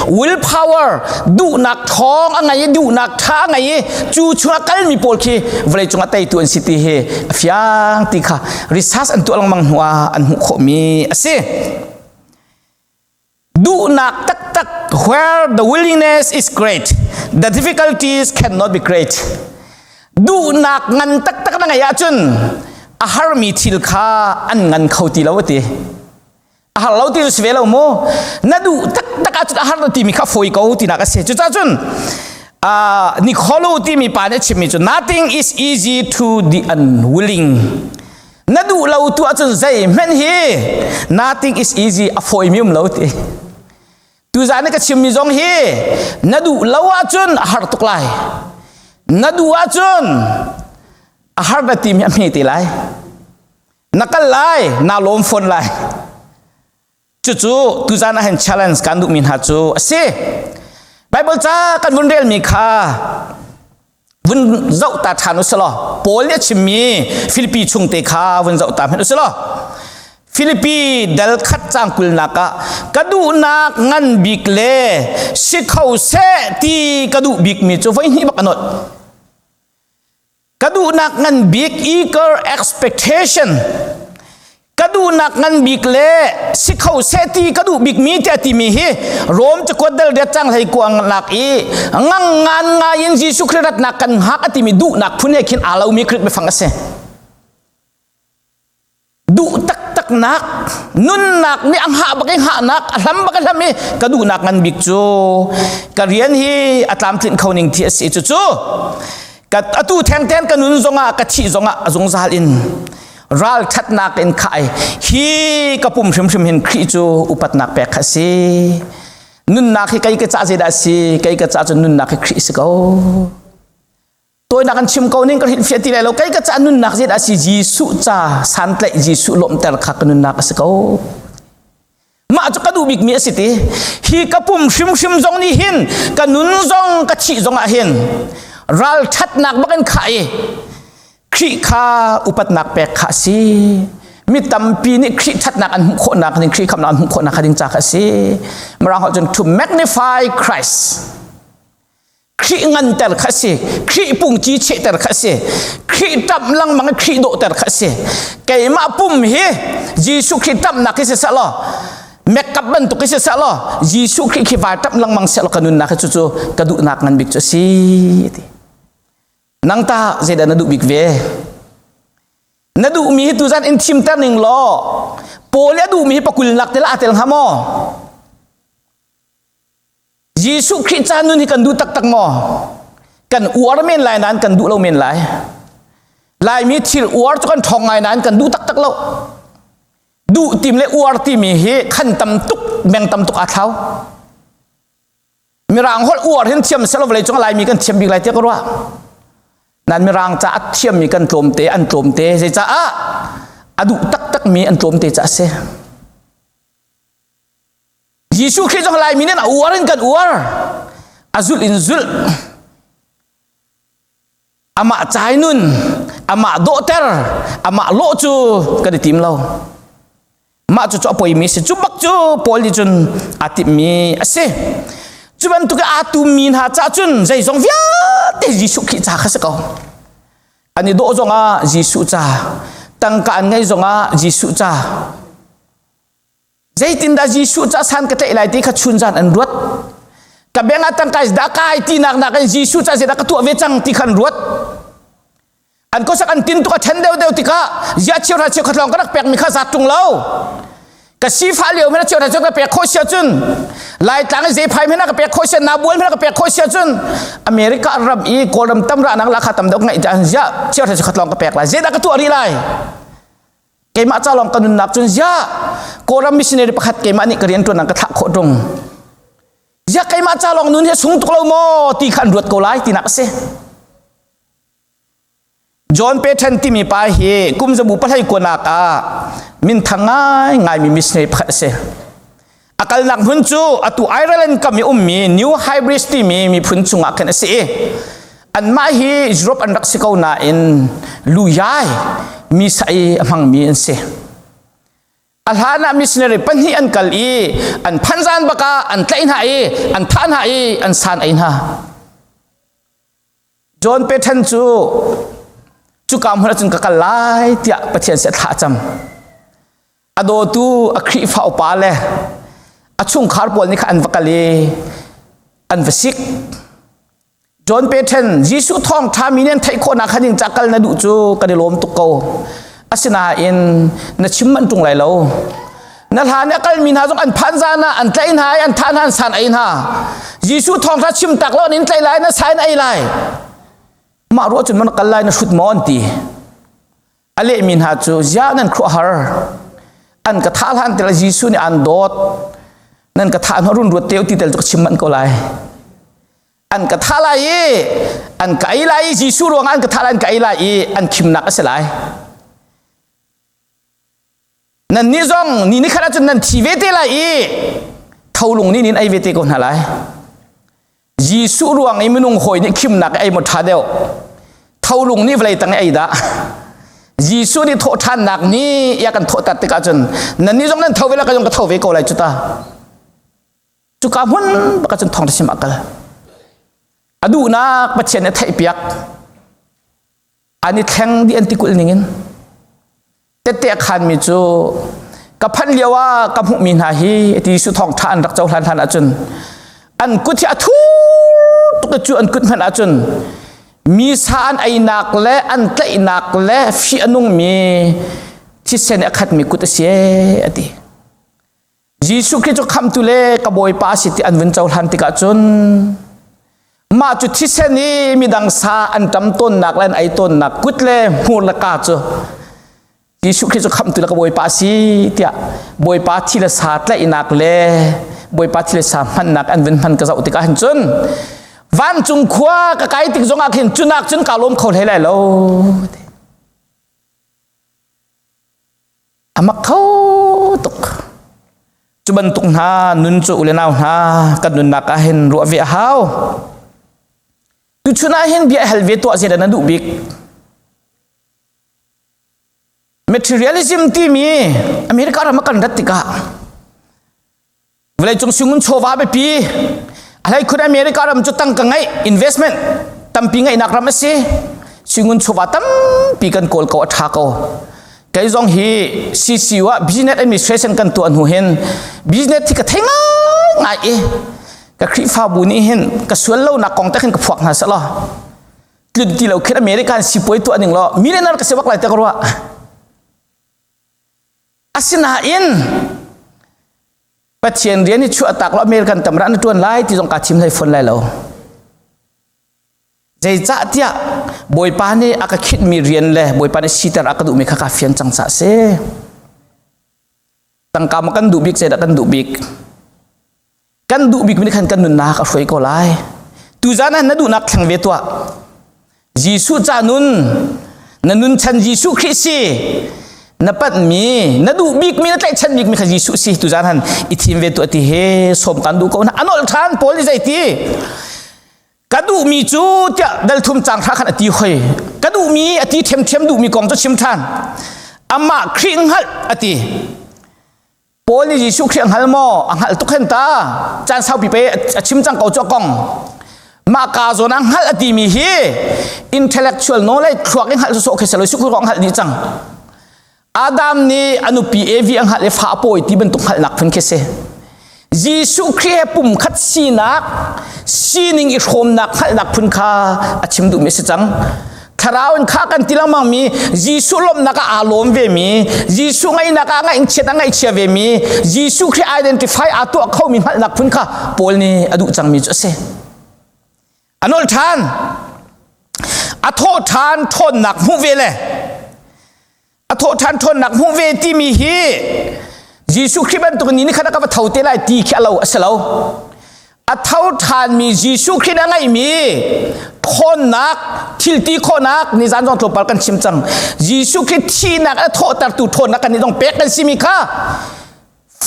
will power duhnak ṭhawng a ngei i duhnak ṭha a ngei i cu chungah kalmi pawl khi vawlei cungah teitu an si ti hi a fiang ti kha research an tuah lengmang hnu ah an hmuh khawhmi a si. Duhnak taktak where the willingness is great, the difficulties cannot be great. Duhnak ngan taktak na ngeih ahcun a harmi thil kha an ngan kho ti lo a ti. A har lo ti cu si ve lo mu. Na duh taktak ahcun a har lo timi kha fawi ko tinak a si. Cucaah cun Nicolo timi pa nih a chimmi cu nothing is easy to the unwilling. Na duh lo tu ahcun zeihmanh hi nothing is easy a fawimi um lo ti. Tuzaan ka chimmi zong hi na duh lo ahcun a har tuk lai. Na duh ahcun a har na timi a hme te lai. Na kal lai, naa lawm fawn lai. Cucu tuzaan ah hin challenge kan duhmi hna cu a si. Bible ca kan vun relmi kha vun zoh ta ṭhan u law Paul nih a chimmi Filipi chung te kha vun zoh ta hmanh u law Filipi dal khat cang kulnak ah ka duhnak ngan bik le si kho seh ti ka duh bikmi cu voi hnih bak a nolh. Ka duhnak ngan bik eager expectation ka duhnak ngan bik le si kho seh ti ka duh bik mi tiah timi hi Rom cakuat dal riat cang hlei kuang nak i ngang ngan ngai in Jesuh Khrih ratnak kan hngak a timi duhnak phun he khin aa lomi Khrih biafang a si. Duh taktaknak nunnak nih a hngah bak i hngahnak a hlam bak a hlam i ka duhnak ngan bik cu ka rian hi a tlamtlinh kho ning thi a si cu cu ka atu thengten ka nun zongah ka thih zongah a zungzal in ral ṭhatnak in khai hi ka pum hrimhrim hin Khrih cu upatnak pek kha si nunnak hi kei ka ca zeidah si kei ka ca cu nunnak hi Khrih si ko Tawinak an chim ko ning ka hrilhfiah ti lai lo. Kei ka ca nunnak zeidah a si Jesuh ca santlaih Jesuh lawmhter kha ka nunnak a si ko. Mah cu ka duh bikmi a si ti. Hi ka pum hrimhrim zong nih hin ka nun zong ka thih zong ah hin ralṭhatnak bak in khah i Khrih kha upatnak pek kha a si. Mi tampi nih Khrih ṭhatnak an hmuh khawhnak ding, Khrih khamnak an hmuh khawhnak ding ca kha a si. Mirang holh cun to magnify Christ. Khrih nganter kha si Khrih pungci chehter kha si Khrih ṭamh lengmang i Khrih dawhter kha si keimah pum hi Jesuh Khrih ṭamhnak hi si seh law makeup bantuk hi si seh law Jesuh Khrih khi vai ṭamh lengmang seh law ka nunnak hi cucu ka duhnak ngan bik cu a si ti nang ta zeidah na duh bik ve na duhmi hi tuzan in thimter ning law Paul a duhmi hi pakulnak te la aa tel hnga maw Jesuh Khrih ca nun hi kan duh taktak maw? Kan uar men lai nain kan duh lo men lai. Laimi thil uar cu kan ṭhawng ngai nain kan duh taktak lo. Duh tim le uar timi hi khan tam tuk, meng tam tuk aa thlau. Mirang holh uar hin thiam selaw vawlei cung Laimi kan thiam bik lai tiah ka ruah. Nan mirang ca a thiammi kan tlawmte, an tlawmte. Zeicaah? A duh taktakmi an tlawmte ca a si. Jesuh Khrih zong Laimi nih a uar in kan uar a zulh in zulh amah cai nun amah dawhter amah lawh cu kan i tim lo mah cu cu a poimi si cu bak cu Paul nih cun aa timhmi a si cu bantuk i aa tummi hna cah cun zeizong vialte Jesuh Khrih ca kha si ko an i dawh zongah Jesuh ca tangka an ngeih zongah Jesuh ca Zeitindah Jesuh ca san ka tlaih lai ti kha chunzan an ruat. Ka beng ah tangka dah kai ti nak nakin Jesuh ca zeidah ka tuah ve cang ti kha an ruat. An khuasak an tin tuk a then deuh deuh tikah zia cheu hra cheu khat lawng ka rak pekmi kha zat ṭung lo. Ka sifah lio hmanh cheu hra cheu ka pek khawh sia cun Laitlang i zeiphai hmanh ka pek khawh sia Nabual hmanh ka pek khawh sia cun America ram i Kawlram tam ra nak la kha tam deuh ngaih zia cheu hra cheu khat lawng ka pek lai zeidah ka tuah rih lai Keimah ca lawng ka nunnak cun ziah Kawlram missionary pakhat keimah nih ka rian ṭuan ka thlah khawh ṭung. Ziah keimah ca lawng nun hi a sung tuk lo maw ti kha an ruat ko lai tinak a si. John Paton timi pa hi kum zabu pahlei kuanak ah minthang ngai ngaimi missionary pakhat a si. A kalnak hmun cu atu Ireland kam i ummi New Hybrids timi miphun chungah khin a si i anmah hi Europe an rak si ko nain luyai mi sai a hmangmi an si. A hlan ah missionary pahnih an kal i an phan zan bak ah an tlaih hna i an thah hna i an san ei hna. John Paton cu cuka hmun ahcun ka kal lai tiah Pathian seh thla a cam. A dawtu a Khrihfa upa le a chungkhar pawl nih kha an va kal i an va sik. John Paton Jesuh thawngṭha mi nih an theih khawhnak kha ding ca kal na duh cu kan i lawm tuk ko. Asinain na chim manh ṭung lai lo. Na hlan i a kalmi hna zong an phan zan ah an tlaih hna i an thah hna an san ei hna. Jesuh thawngṭha chim tak lo an in tlaih lai na sa in ei lai. Mah ruah cun man kal lai na hrut maw an ti. A lehmi hna cu ziah nan khuahar an ka thah hlan tel Jesuh nih an dawt nan ka thah hna run ruat te ti tel cu ka chim manh ko lai. An ka thah lai i an ka ei lai i Jesuh ruangah an ka thah lai an ka ei lai i an khimnak a si lai. Nannih zong ni ni khat ahcun nan thi ve te lai i tholung nih nin ei ve te ko hna lai. Jesuh ruang i minung hawi nih khimnak ei maw ṭha deuh? Tholung nih vawlei tang i ei dah? Jesuh nih thawhṭhannak ni ia kan thawhter tikah cun nannih zong nan tho ve lai ka zong ka tho ve ko lai cu ta. Cuka hmun bak cun thawngṭha chim ah kal. A duhnak Pathian nih a theihpiak. An i thleng dih an ti kulh ningin. Tette a khanmi cu ka phanh lio ah ka hmuhmi hna hi ti Jesuh thawngṭha an rak cohlan hlan ahcun an kut hi a thur tuk i cu an kut hmanh ahcun mi sa an einak le an tlaihnak le fih a nungmi thisen i a khatmi kut a si a ti. Jesuh Khrih cu khamhtu le ka Bawipa a si ti an vun cohlan tikah cun mah cu thisen i midang sa an ṭam tawnnak le an ei tawnnak kut le hmur le ka cu Jesuh Khrih cu khamhtu le ka Bawipa a si tiah Bawipa thi le sa tlaihnak le Bawipa thi le sa hmannak an vun hman ka zoh tikah hin cun vancung khua ka kai tik zongah khin cunak cun kaa lawm kho hlei lai lo. A mak kho tuk. Cu bantuk hna nun cu u le nau hna kan nunnak ah hin ruah ve a hau. Tuchun ah hin bia hal ve tuah zeidah na duh bik? Materialism timi America ram a kan rat tikah vawleicung singun chawva biapi a hleikhun America ram cu tangka ngeih investment tampi ngeihnak ram a si singun chawva tampi kan kawl ko a ṭha ko kei zong hi CCU ah business administration kan tuah hnu hin business hi ka thei ngai i ka Khrihfabu nih hin ka sual lonak kong te khin ka phuak hna seh law tlun ti lo khin American sipuai tuah ning law millionaire ka si bak lai te ka ruah. Asinain Pathian rian i chuah tak lo American tam ra na tuan lai ti zong kaa thim hlei fawn lai lo. Zeicah tiah Bawipa nih a ka khinhmi rian le Bawipa nih siter a ka duhmi kha kaa fian cang caah si. Tangka ma kan duh bik zeidah kan duh bik? Kan duh bikmi nih khan kan nunnak a hruai ko lai. Tuzan ah na duhnak thleng ve tuah. Jesuh ca nun, na nun chan Jesuh Khrih si. Na panhmi, na duh bikmi, na tlaihchan bikmi kha Jesuh si. Tuzan han i thim ve tuah ti he sawm kan duh ko na. A nolh ṭhan Paul nih zei ti? Ka duhmi cu tiah dal thum cang hra khan a ti hoi. Ka duhmi a ti ṭhiamṭhiam duhmi kong cu chim ṭhan. Amah Khrih hngalh a ti. Paul nih Jesuh Khrih a hngal maw? A hngalh tuk hen ta. Caan saupi pe a chim cang ko cu a kong. Mah ka zawn ah hngalh a timi hi intellectual knowledge thluak in hngalh sawsawh khi selo Jesuh Khrih hngalh dih cang. Adam nih a nupi Evi a hngalh i fa a pawi ti bantuk hngalhnak phun khi si. Jesuh Khrih he pumkhat sinak, sining i hrawmnak hngalhnak phun kha a chim duhmi a si cang. Thlarau in kha kan ti lengmang mi Jesuh lawmhnak ah aa lawm ve mi Jesuh ngaihnak ah ngaihchiat a ngaihchia ve mi Jesuh Khrih identify aa tuah kho mi hngalhnak phun kha Paul nih a duh cangmi cu a si. A nolh ṭhan. A thawh ṭhan ṭhawnnak hmuh ve le a thawhṭhan ṭhawnnak hmuh ve timi hi Jesuh Khrih bantuk ni nikhat ah ka va tho te lai ti khi a lo a si lo. A tho ṭhanmi Jesuh Khrih a ngeihmi ṭhawnnak thilti khawhnak nizan zong tlawmpal kan chim cang. Jesuh Khrih thihnak a thawhtertu ṭhawnnak kan nih zong pek kan simi kha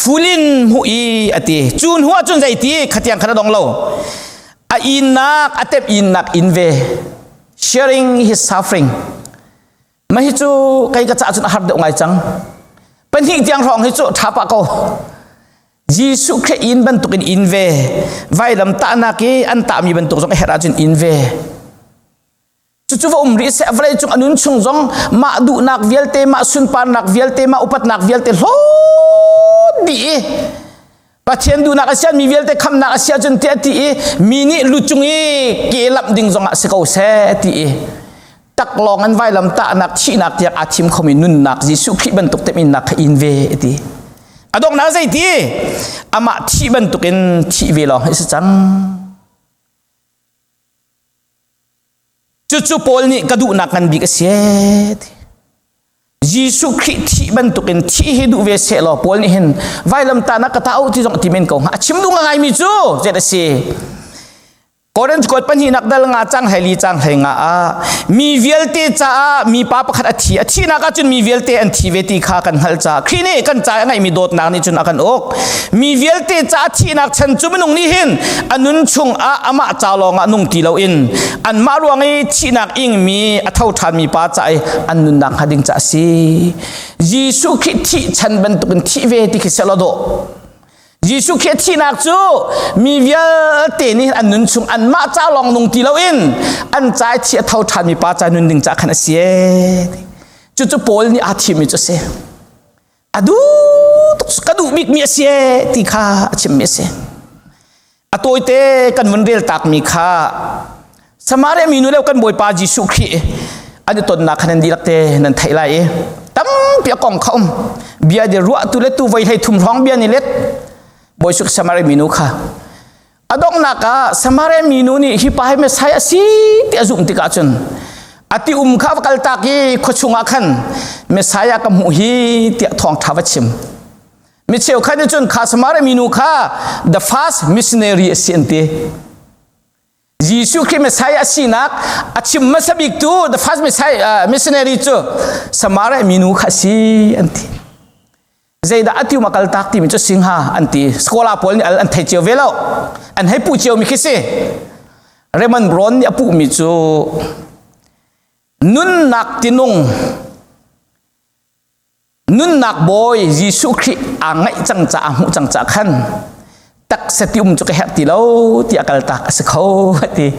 fulin hmuh i a ti. Cu hnu ah cun zeiti khatiang khan a dong lo. A innak a tep innak in ve. Sharing his suffering. Mah hi cu kei ka caah cun a har deuh ngai cang. Pahnih tiang hrawng hi cu ṭha pah ko. Jesuh Khrih inn bantukin inn ve. Vailam tahnak i an tahmi bantuk zong a herh ahcun inn ve. Cucu va um rih seh vawlei cung a nun chung zong mah duhnak vialte, mah sunparnak vialte, mah upatnak vialte hlawt dih i Pathian duhnak a sian mi vialte khamnak a si ahcun tiah ti i mi nih lu cung i ke lamh ding zongah si ko seh ti i taklawng an vailam tahnak thihnak tiang aa thim khomi nunnak Jesuh Khrih bantuk teminnak kha in ve ti. A donghnak zeiti? Amah thih bantukin thih ve lawng hi si cang. Cucu Paul nih ka duhnak ngan bik a si. Jesuh Khrih thih bantukin thih hi duh ve seh law Paul nih hin vailamtahnak ka tah ti zong ti men ko hnga. A chim duh ngaimi cu zet a si. Korinth kuat pahnihnak dal nga cang hlei li cang hlei nga ah mi vialte caah mipa pakhat a thi. A thihnak ahcun mi vialte an thi ve ti kha kan hngalh caah Khrih nih kan ca a ngeihmi dawtnak nih cun a kan uk. Mi vialte caah thihnak chan cu minung nih hin a nun chung ah amah ca lawng ah nung ti loin anmah ruang i thihnak ingmi a tho ṭhanmi pa ca i an nunnak hnga ding ca a si. Jesuh Khrih thih chan bantukin thih ve ti khi selaw dawh. Jesuh Khrih thihnak cu mi vialte nih an nun chung anmah ca lawng nung ti loin an ca i thi a tho ṭhanmi pa ca nun ding ca khan a si. Cucu Paul nih aa thimmi cu a si. A duh tuk ka duh bikmi a si ti kha a chimmi a si. A tawite kan vun rel takmi kha Samaria mi nu le kan Bawipa Jesuh Khrih an i tonnak khan nan dihlak te nan theih lai i tampi a kong kha um bia di ruah tu le tu voi hlei thum hrawng bia ni let Bawi Jesuh Samaria minu kha a donghnak ah Samaria minu nih hi pa hi Messiah a si ti a zumh tikah cun a ti um kha va kaltak i khua chungah khan Messiah ka hmuh hi tiah thawngṭha va chim Mi cheukhat nih cun kha Samaria minu kha the first missionary a si an ti. Jesuh Khrih Messiah a sinak a chim hmasa bik tu the first Messiah, missionary cu Samaria minu kha a si an ti. Zeidah a tiu ma kal tak timi cu singha an ti. Scholar pawl nih an thei cio ve lo. An hei puh cio mi khi si. Raymond Brown nih a puhmi cu nunnak tinung Nunnak bawi Jesuh Khrih aa ngaih cang caah hmuh cang caah khan taksa ti um cu ka herh ti lo ti a kaltak a si kho a ti.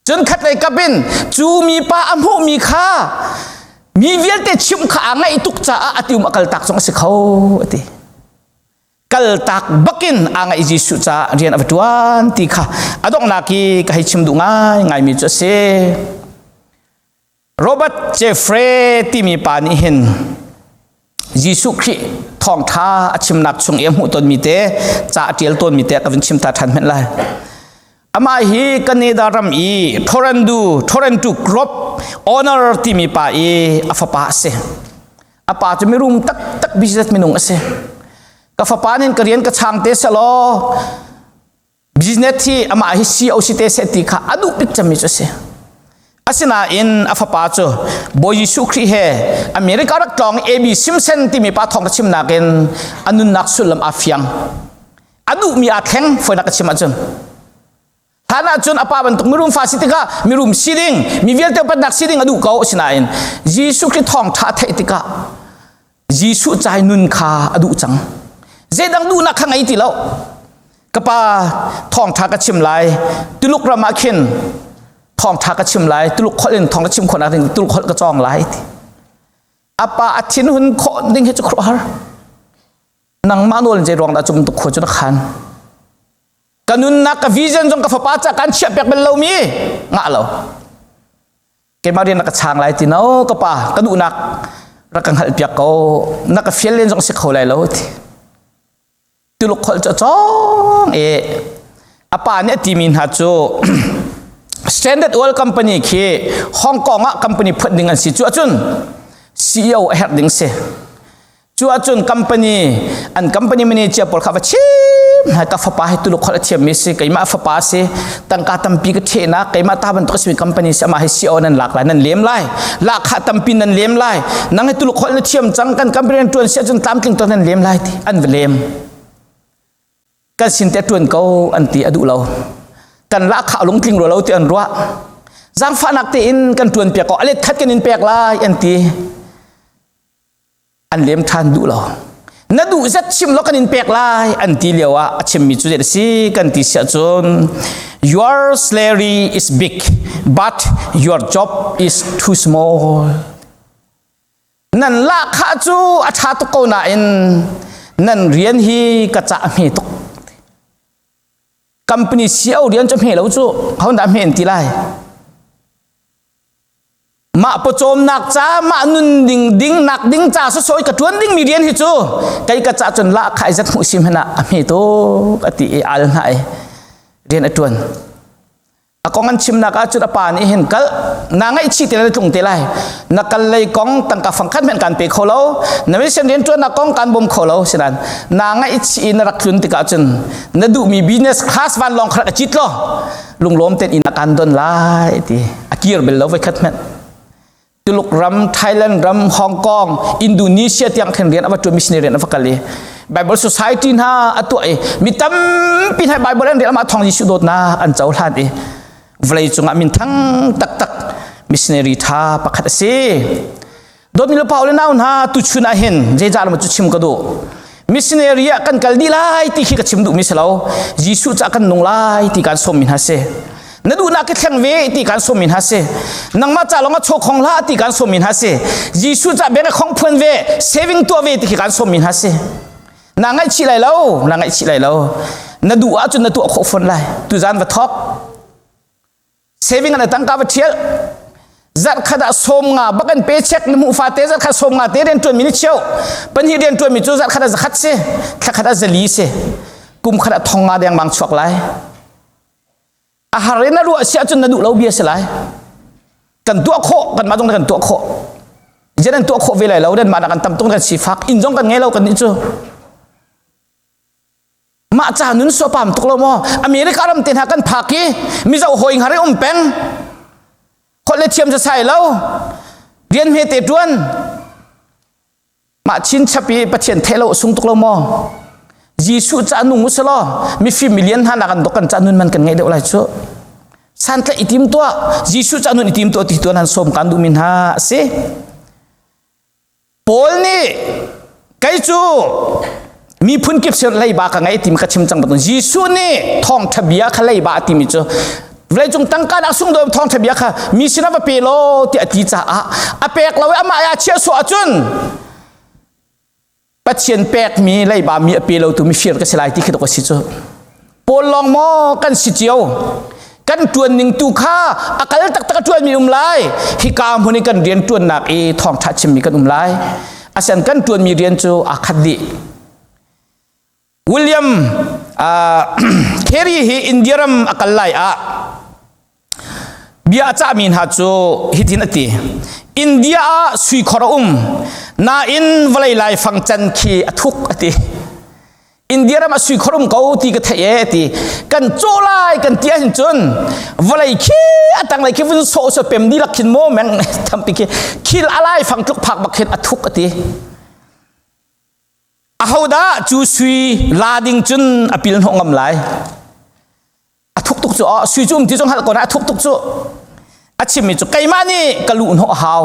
Cun khatlei kap in cu mipa a hmuhmi kha mi vialte chimh kha aa ngaih tuk caah a ti um a kaltak zong a si kho a ti. Kaltak bakin aa ngaih Jesuh caah rian a va ṭuan ti kha a donghnak i ka hei chim duh ngaingaimi cu a si. Robert Jeffrey timi pa nih hin Jesuh Khrih thawngṭha a chimnak chung i a hmuh tonmi te ca a ṭial tawnmi te ka vun chim ta ṭhan hmenh lai. Amah hi Canada ram i Toronto Toronto Group owner timi pa i a fapa a si. A pa cu mirum taktak business minung a si. Ka fapa nih ka rian ka chang te selaw Business hi amah hi CEO si te seh ti kha a duh bik cemmi cu a si. Asinain a fapa cu Bawi Jesuh Khrih he America rak tlawng A.B. Simpson timi pa thawng ka chimnak in a nunnak sullam aa fiang. A duhmi aa thleng fawinak ka chim ahcun. Hlan ahcun a pa bantuk mirum fa si tikah mirum si ding, mi vialte upatnak si ding a duh ko asinain Jesuh Khrih thawngṭha a theih tikah Jesuh cai nun kha a duh cang. Zeidang duhnak kha ngei ti lo. Ka pa thawngṭha ka chim lai. Tuluk ram ah khin thawngṭha ka chim lai. Tuluk holh in thawng ka chim khawh ding Tuluk holh ka cawng lai ti. A pa a thinhun khawh ding hi cu khuaruahhar. Nangmah nawl in zei ruang dah cum tuk khua cu na khan. Ka nunnak ka vision zong ka fapa ca kan chiah piak bal lomi ngah lo. Keimah rian na ka chang lai ti no ka pa ka duhnak rak ka hngalh piak ko na ka fial len zong si kho lai lo ti tuluk kholh cu cawng e a pa nih a timi hna cu Standard Oil Company khi Hong Kong ah company phuat ding an si cu ahcun CEO a herh ding si Cu ahcun company an company manager pawl kha va chim hna ka fapa hi Tuluk holh a thiammi si keimah fapa si tangka tampi ka ṭhehnak keimah ta bantuk a simi company si amah hi CEO nan lak lai nan lem lai lahkhah tampi nan lem lai nang hi Tuluk holh na thiam cang kan company nan ṭuan si ahcun tlamtling to nan lem lai ti an va lem kan sin te ṭuan ko an ti a duh lo kan lahkhah lungtling rua lo ti an ruah zaangfahnak tein kan ṭuan piak ko a let khat kan in pek lai an ti An lem ṭhan duh lo. Na duh zat chim law kan in pek lai an ti lio ah a chimmi cu zei a si kan ti siah cun your salary is big but your job is too small. Nan lahkhah cu a ṭha tuk ko nain nan rian hi ka cah hme tuk. Company CEO rian cu hme lo cu ho dah hme an ti lai? Mah pawcawmnak ca, mah nun ding ding nak ding ca sawsawh i ka ṭuan dingmi rian hi cu kei ka ca cun lah kha i zat hmuh si hmanh ah a hme tuk a ti i al hna i rian a ṭuan. A kong an chimnak ah cun a pa nih hin kal na ngaihchih te na tlung te lai na kal lei kong tangka fangkhat hmanh kan pe kho lo na mission rian ṭuannak kong kan bawm kho lo sinan na ngaihchih i na rak tlun tikah cun na duhmi business class vanlawng kha rak i cit law lunglawm ten inn a kan don lai ti a kir bel lo voi khat hmanh Tuluk ram Thailand ram Hong Kong Indonesia tiang khin rian a va ṭuan missionary rian a va kal i Bible Society hna a tuah i mi tampi hna Bible an rel amah thawng Jesuh dawtnak an cohlan i vawlei cungah minthang taktak missionary ṭha pakhat a si. Dawtmi le pa le nau hna tuchun ah hin zeicah cu chim ka duh missionary ah kan kal dih lai ti khi ka chim duhmi si lo Jesuh cah kan nung lai ti kan sawmmi hna si na duhnak i thleng ve ti kan sawmmi hna si nangmah ca lawng ah chaw khong hlah ti kan sawmmi hna si Jesuh cah bank khong phuan ve saving tuah ve ti khi kan sawmmi hna si na ngaihchih lai lo na ngaihchih lai lo na duh ahcun na tuah khawh fawn lai tuzan va thawk saving an tangka va thial zarh khat ah 50 bak an pe check na hmuh fate zarh khat 50 te rian tuan mi ni cheu pahnih rian tuan mi cu zarh khat ah zakhat si thla khat ah zali si kum khat ah 50 deng bang chuak lai a har in a ruah si ahcun na duh lo bia si lai kan tuah khawh kan mah zong kan tuah khawh jen an tuah khawh ve lai lo den mah kan tam tung kan sifak inn zong kan ngei lo kan nih cu Mah ca nun suapam tuk lo maw? America ram te hna kan phak i mizo hawi hngar i um peng. Holh le thiam sai lo. Rian hme te tuan. Mah chin chap i Pathian theh lo sung tuk lo maw? Jesuh ca nung usalaw mifim milian hna nak an dok kan ca nun man kan ngeih deuh lai cu. Santlaih i tim tuah Jesuh ca nun i tim tuah ti tuan han sawm kan duh mi hna a si. Paul nih kei cu miphun kip sin leiba ka ngei timi ka chim cang bantuk Jesuh nih thawngṭha bia kha leiba a timi cu vawleicung tangka nak sung dawm thawngṭha bia kha mi sinah va pe law tiah a ti caah a pek lo i amah ah chiah suah ahcun Pathian pekmi leiba mi a pe lotu mifir ka si lai ti khi dok a si cu. Paul lawng maw kan si cio? Kan ṭuan ning tu kha a kal taktak a ṭuanmi um lai. Hika hmun i kan rian ṭuannak i thawngṭha chimmi kan um lai. Asian kan ṭuanmi rian cu aa khat dih. William Carey hi India ram a kal lai ah bia a cahmi hna cu hitin a ti India ah sui khor a um nain vawlei laifang can khi a thuk a ti India ram ah sui khor um ko ti ka theih e ti kan caw lai kan ti ahhin cun vawlei khi a tanglei khi vun sawh so pem dihlak khin maw meng tampi khi khil a laifang tluk phak bak khin a thuk a ti Ahodah cu sui la ding cun a pil hnawh ngam lai? A thuk tuk cu oh, sui cu um ti cu hngalh ko na a thuk tuk cu. A chimmi cu keimah nih ka luh hnawh a hau.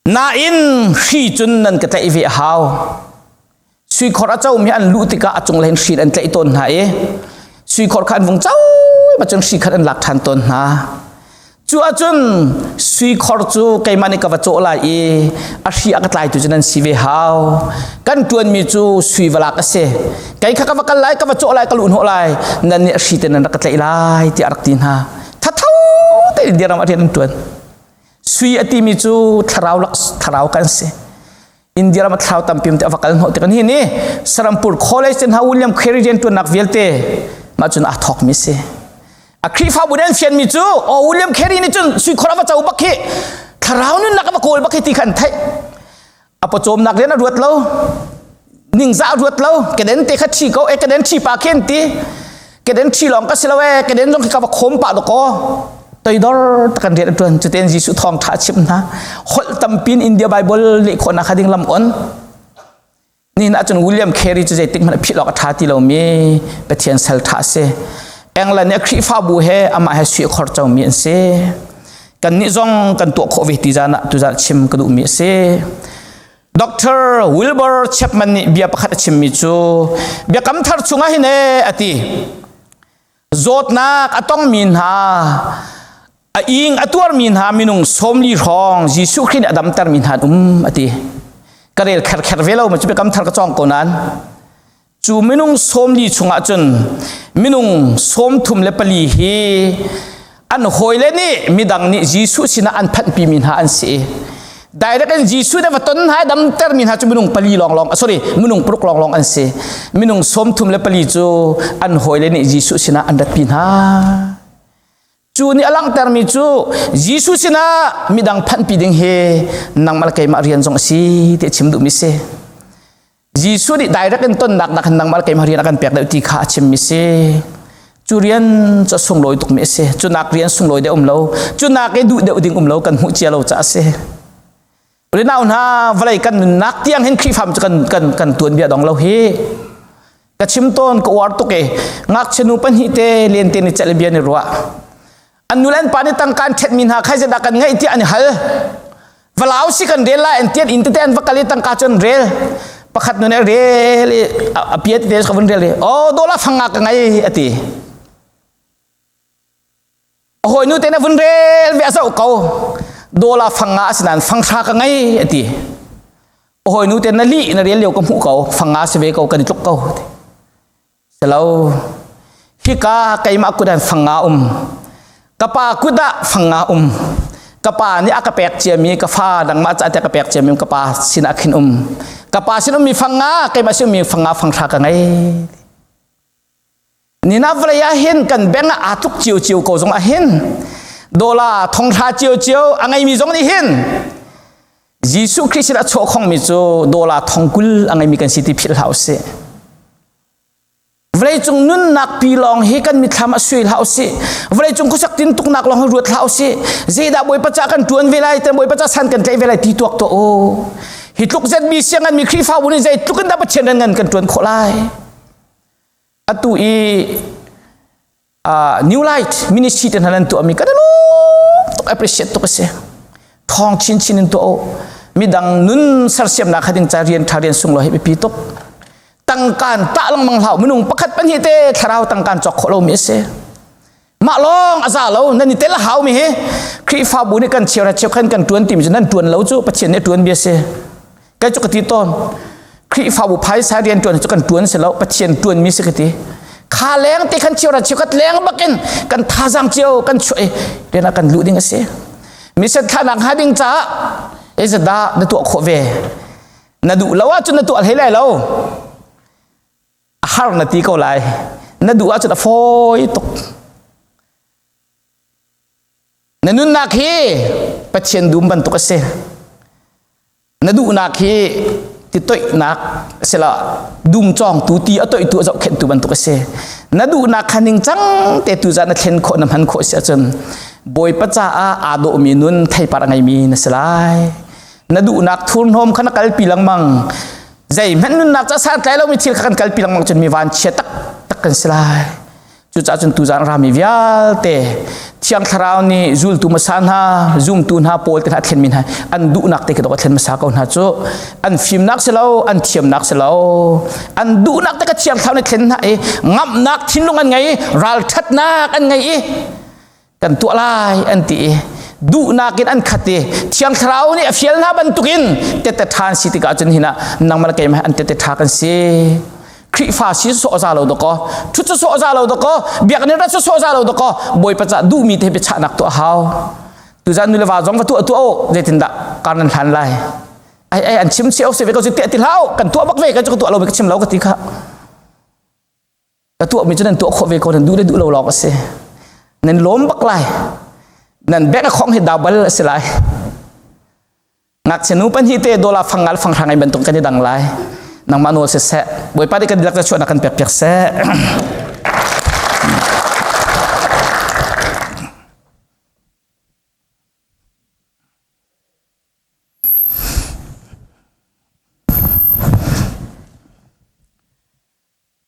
Nain hri cun nan ka tlaih ve a hau. Sui khor a comi an luh tikah a cunglei in hri an tlaih tawn hna i sui khor kha an vung co ma cun hri khat an lak ṭhan tawn hna. Cu ahcun sui khor cu keimah nih ka va cawh lai i a hri a ka tlaitu cu nan si ve hau. Kan ṭuanmi cu sui va lak a si. Kei kha ka va kal lai, ka va cawh lai, ka luh hnawh lai, nan nih a hri te nan rak ka tlaih lai tiah a rak ti hna. Thatho tein India ram ah rian an ṭuan. Sui a timi cu thlarau lak thlarau kan si. India ram a thlarau tampi te a va kal hnawh tik ni ni Sarampur College hna William Carey rian ṭuannak vialte mah cun aa thawkmi si. A Khrihfabu nih an fianmi cu oh William Carey nih cun sui khor a va co bak hi thlarau nunnak a va kawl bak hi ti kha an theih. A pawcawmnak rian a ruat lo ningzah a ruat lo keden te kha ṭhi ko e keden ṭhi pa khen ti keden ṭhi lawng ka si lo e keden zong khi ka va khawm pah dakaw toidor takan rian a ṭuan cutin Jesuh thawngṭha a chimh hna holh tampin India Bible leh khawhnak kha ding lam on nihin ahcun William Carey cu zeitik hmanh a philh awk a ṭha ti lomi Pathian sal ṭha a si England nih a Khrihfabu he amah he sui a khor comi an si kannih zong kan tuah khawh ve ti zan ah tuzan chim ka duhmi a si Dr. Wilbur Chapman nih bia pakhat a chimmi cu biakam thar chungah hin ee a ti zawtnak a tongmi hna a ing a tuarmi hna minung 40 hrawng Jesuh Khrih nih a damtermi hna an um a ti ka rel kherkher ve lo ma cu biakam thar ka cawng ko nain cu minung 40 chungah cun minung 34 hi An hawile nih midang nih Jesuh sinah an phanhpi mi hna an si i direct in Jesuh nih va ton hna damter mi hna cu minung pali lawnglawng sorry minung paruk lawnglawng an si. Minung 34 cu an hawile nih Jesuh sinah an ratpi hna. Cu nih a langhtermi cu Jesuh sinah midang phanhpi ding hi nangmah le keimah rian zong a si ti a chim duhmi si. Jesuh nih direct in tonnak nak hin nangmah le keimah rian a kan pek deuh ti kha a chimmi si. Cu rian cu a sunglawi tukmi a si. Cu nak rian sunglawi deuh um lo. Cu nak i duh deuh ding um lo kan hmuh cia lo caah a si. Unau hna vawlei kan nunnak tiang hin Khrihfam cu kan kan kan tuan bia dong lo hi. Ka chim tawn ka uar tuk e. Ngakchia nu pahnih te len te ni celh bia ni ruah. An nu le an pa nih tangka an ṭhetmi hna kha zeidah kan ngeih tiah an i hal. Valau si kan rel lai an tian inn tete an va kal i tangka cu an rel. Pakhat nu nih a rel i a pia tete ka vun rel i oh dola fanga ka ngei a ti. A hawi nu te na vun rel ve a zoh ko. Dola fanga a si nain fanghra ka ngei a ti. A hawi nu te na lih na rel lio ka hmuh ko fanga si ve ko kan i tluk ko. Silo, hika keimah kut ah fang nga um. Ka pa kut ah fang nga um. Ka pa nih a ka pek ciami ka fa nangmah ca te ka pek ciami ka pa sinah khin um. Ka pa sin ummi fang nga keimah sin ummi fang nga fang hra ka ngei. Nina vawlei ah hin kan beng ah aa tluk cio cio ko zong ah hin dola thonghra cio cio a ngeimi zong nih hin Jesuh Khrih sin a chuah khongmi cu dola 20,000 a ngeimi kan si ti philh hlah usih. Vawleicung nunnak pi lawng hi kan mithlam a sui hlah usih. Vawleicung khuasak tintuknak lawng hi ruat hlah usih. Zeidah Bawipa ca kan ṭuan ve lai, Bawipa ca san kan tlaih ve lai ti tuak tuah u. Hi tluk ZBC a nganmi Khrihfabu nih zeitluk in dah Pathian rian ngan kan ṭuan khawh lai. Atu i New Light Ministry te hna nan tuahmi kan tuk appreciate tuk a si. Thawng chinchin in tuah u. Midang nun sersiamnak kha ding ca rian tha rian sunglawi hi biapi tuk. Tangkaan tah lengmang hlah minung pakhat pahnih te thlarau tangkaan cawk khawh lomi a si. Mah lawng a za lo nan i tel a hau mi hi Khrihfabu nih kan cheu cheu khan kan tuan timi cu nan tuan lo cu Pathian nih tuan bia si. Kai cu ka ti tawn. Khrihfabu phaisa rian ṭuan cu kan ṭuan si lo Pathian ṭuanmi si ka ti kha leng te khan cheu ra cheu khat leng bakin kan thazang cio kan chuah i rian ah kan luh ding a si mission thlahnak hnga ding caah dah na tuah khawh ve na duh lo ahcun na tuah hlei lai lo a har na ti ko lai na duh ahcun a fawi tuk Na nunnak hi Pathian dum bantuk a si. Na duhnak hi ti toihnak sila dum cawngtu ti a toihtu a zohkhenhtu bantuk a si. Na duhnak kha ningcang te tu zah na thlen khawh na hman khawh si ahcun Bawipa caah aa dawhmi nun theipar a ngeimi na si lai. Na duhnak thurhnawm kha na kalpi lengmang. Zeihmanh nunnak ca santlai lomi thil kha kan kalpi lengmang cun mi vanchia taktak kan si lai. Cucaah cun tuzaan rami vialte Thiang Thlarau nih zultu hmasa hna, zumtu hna pawl te hna a thlenmi hna an duhnak te khi dok a thlen hmasa ko hna cu an fimnak si lo, an thiamnak si lo, an duhnak te ka Thiang Thlarau nih thlen hna i ngamhnak thinlung an ngei i ralṭhatnak an ngei i kan tuah lai an ti i duhnak in an khat i Thiang Thlarau nih a fial hna bantukin tette ṭha an si tikah cun hin ah nangmah le keimah an tette ṭha kan si. Khrihfa si sawh za lo dakaw ṭhut cu sawh za lo dakaw biakinn rat cu sawh za lo dakaw Bawipa cah duhmi te biachahnak tuah hau tuzan nu le va zong va tuah tuah u zeitindah kar nan hlan lai ai ai an chim si ve ko cu tiah ti hlah kan tuah bak ve kan cu ka tuah lo ka chim lo ka ti kha ka tuahmi cu nan tuah khawh ve ko nan duh le duh lo lawng a si nan lawm bak lai nan bank account hi double a si lai ngakchia nu pahnih te dola fangal fanghra ngai bantuk kan i dang lai nangmah nawl siseh bawipa nih kan dilak chuahnak kan pek piak seh.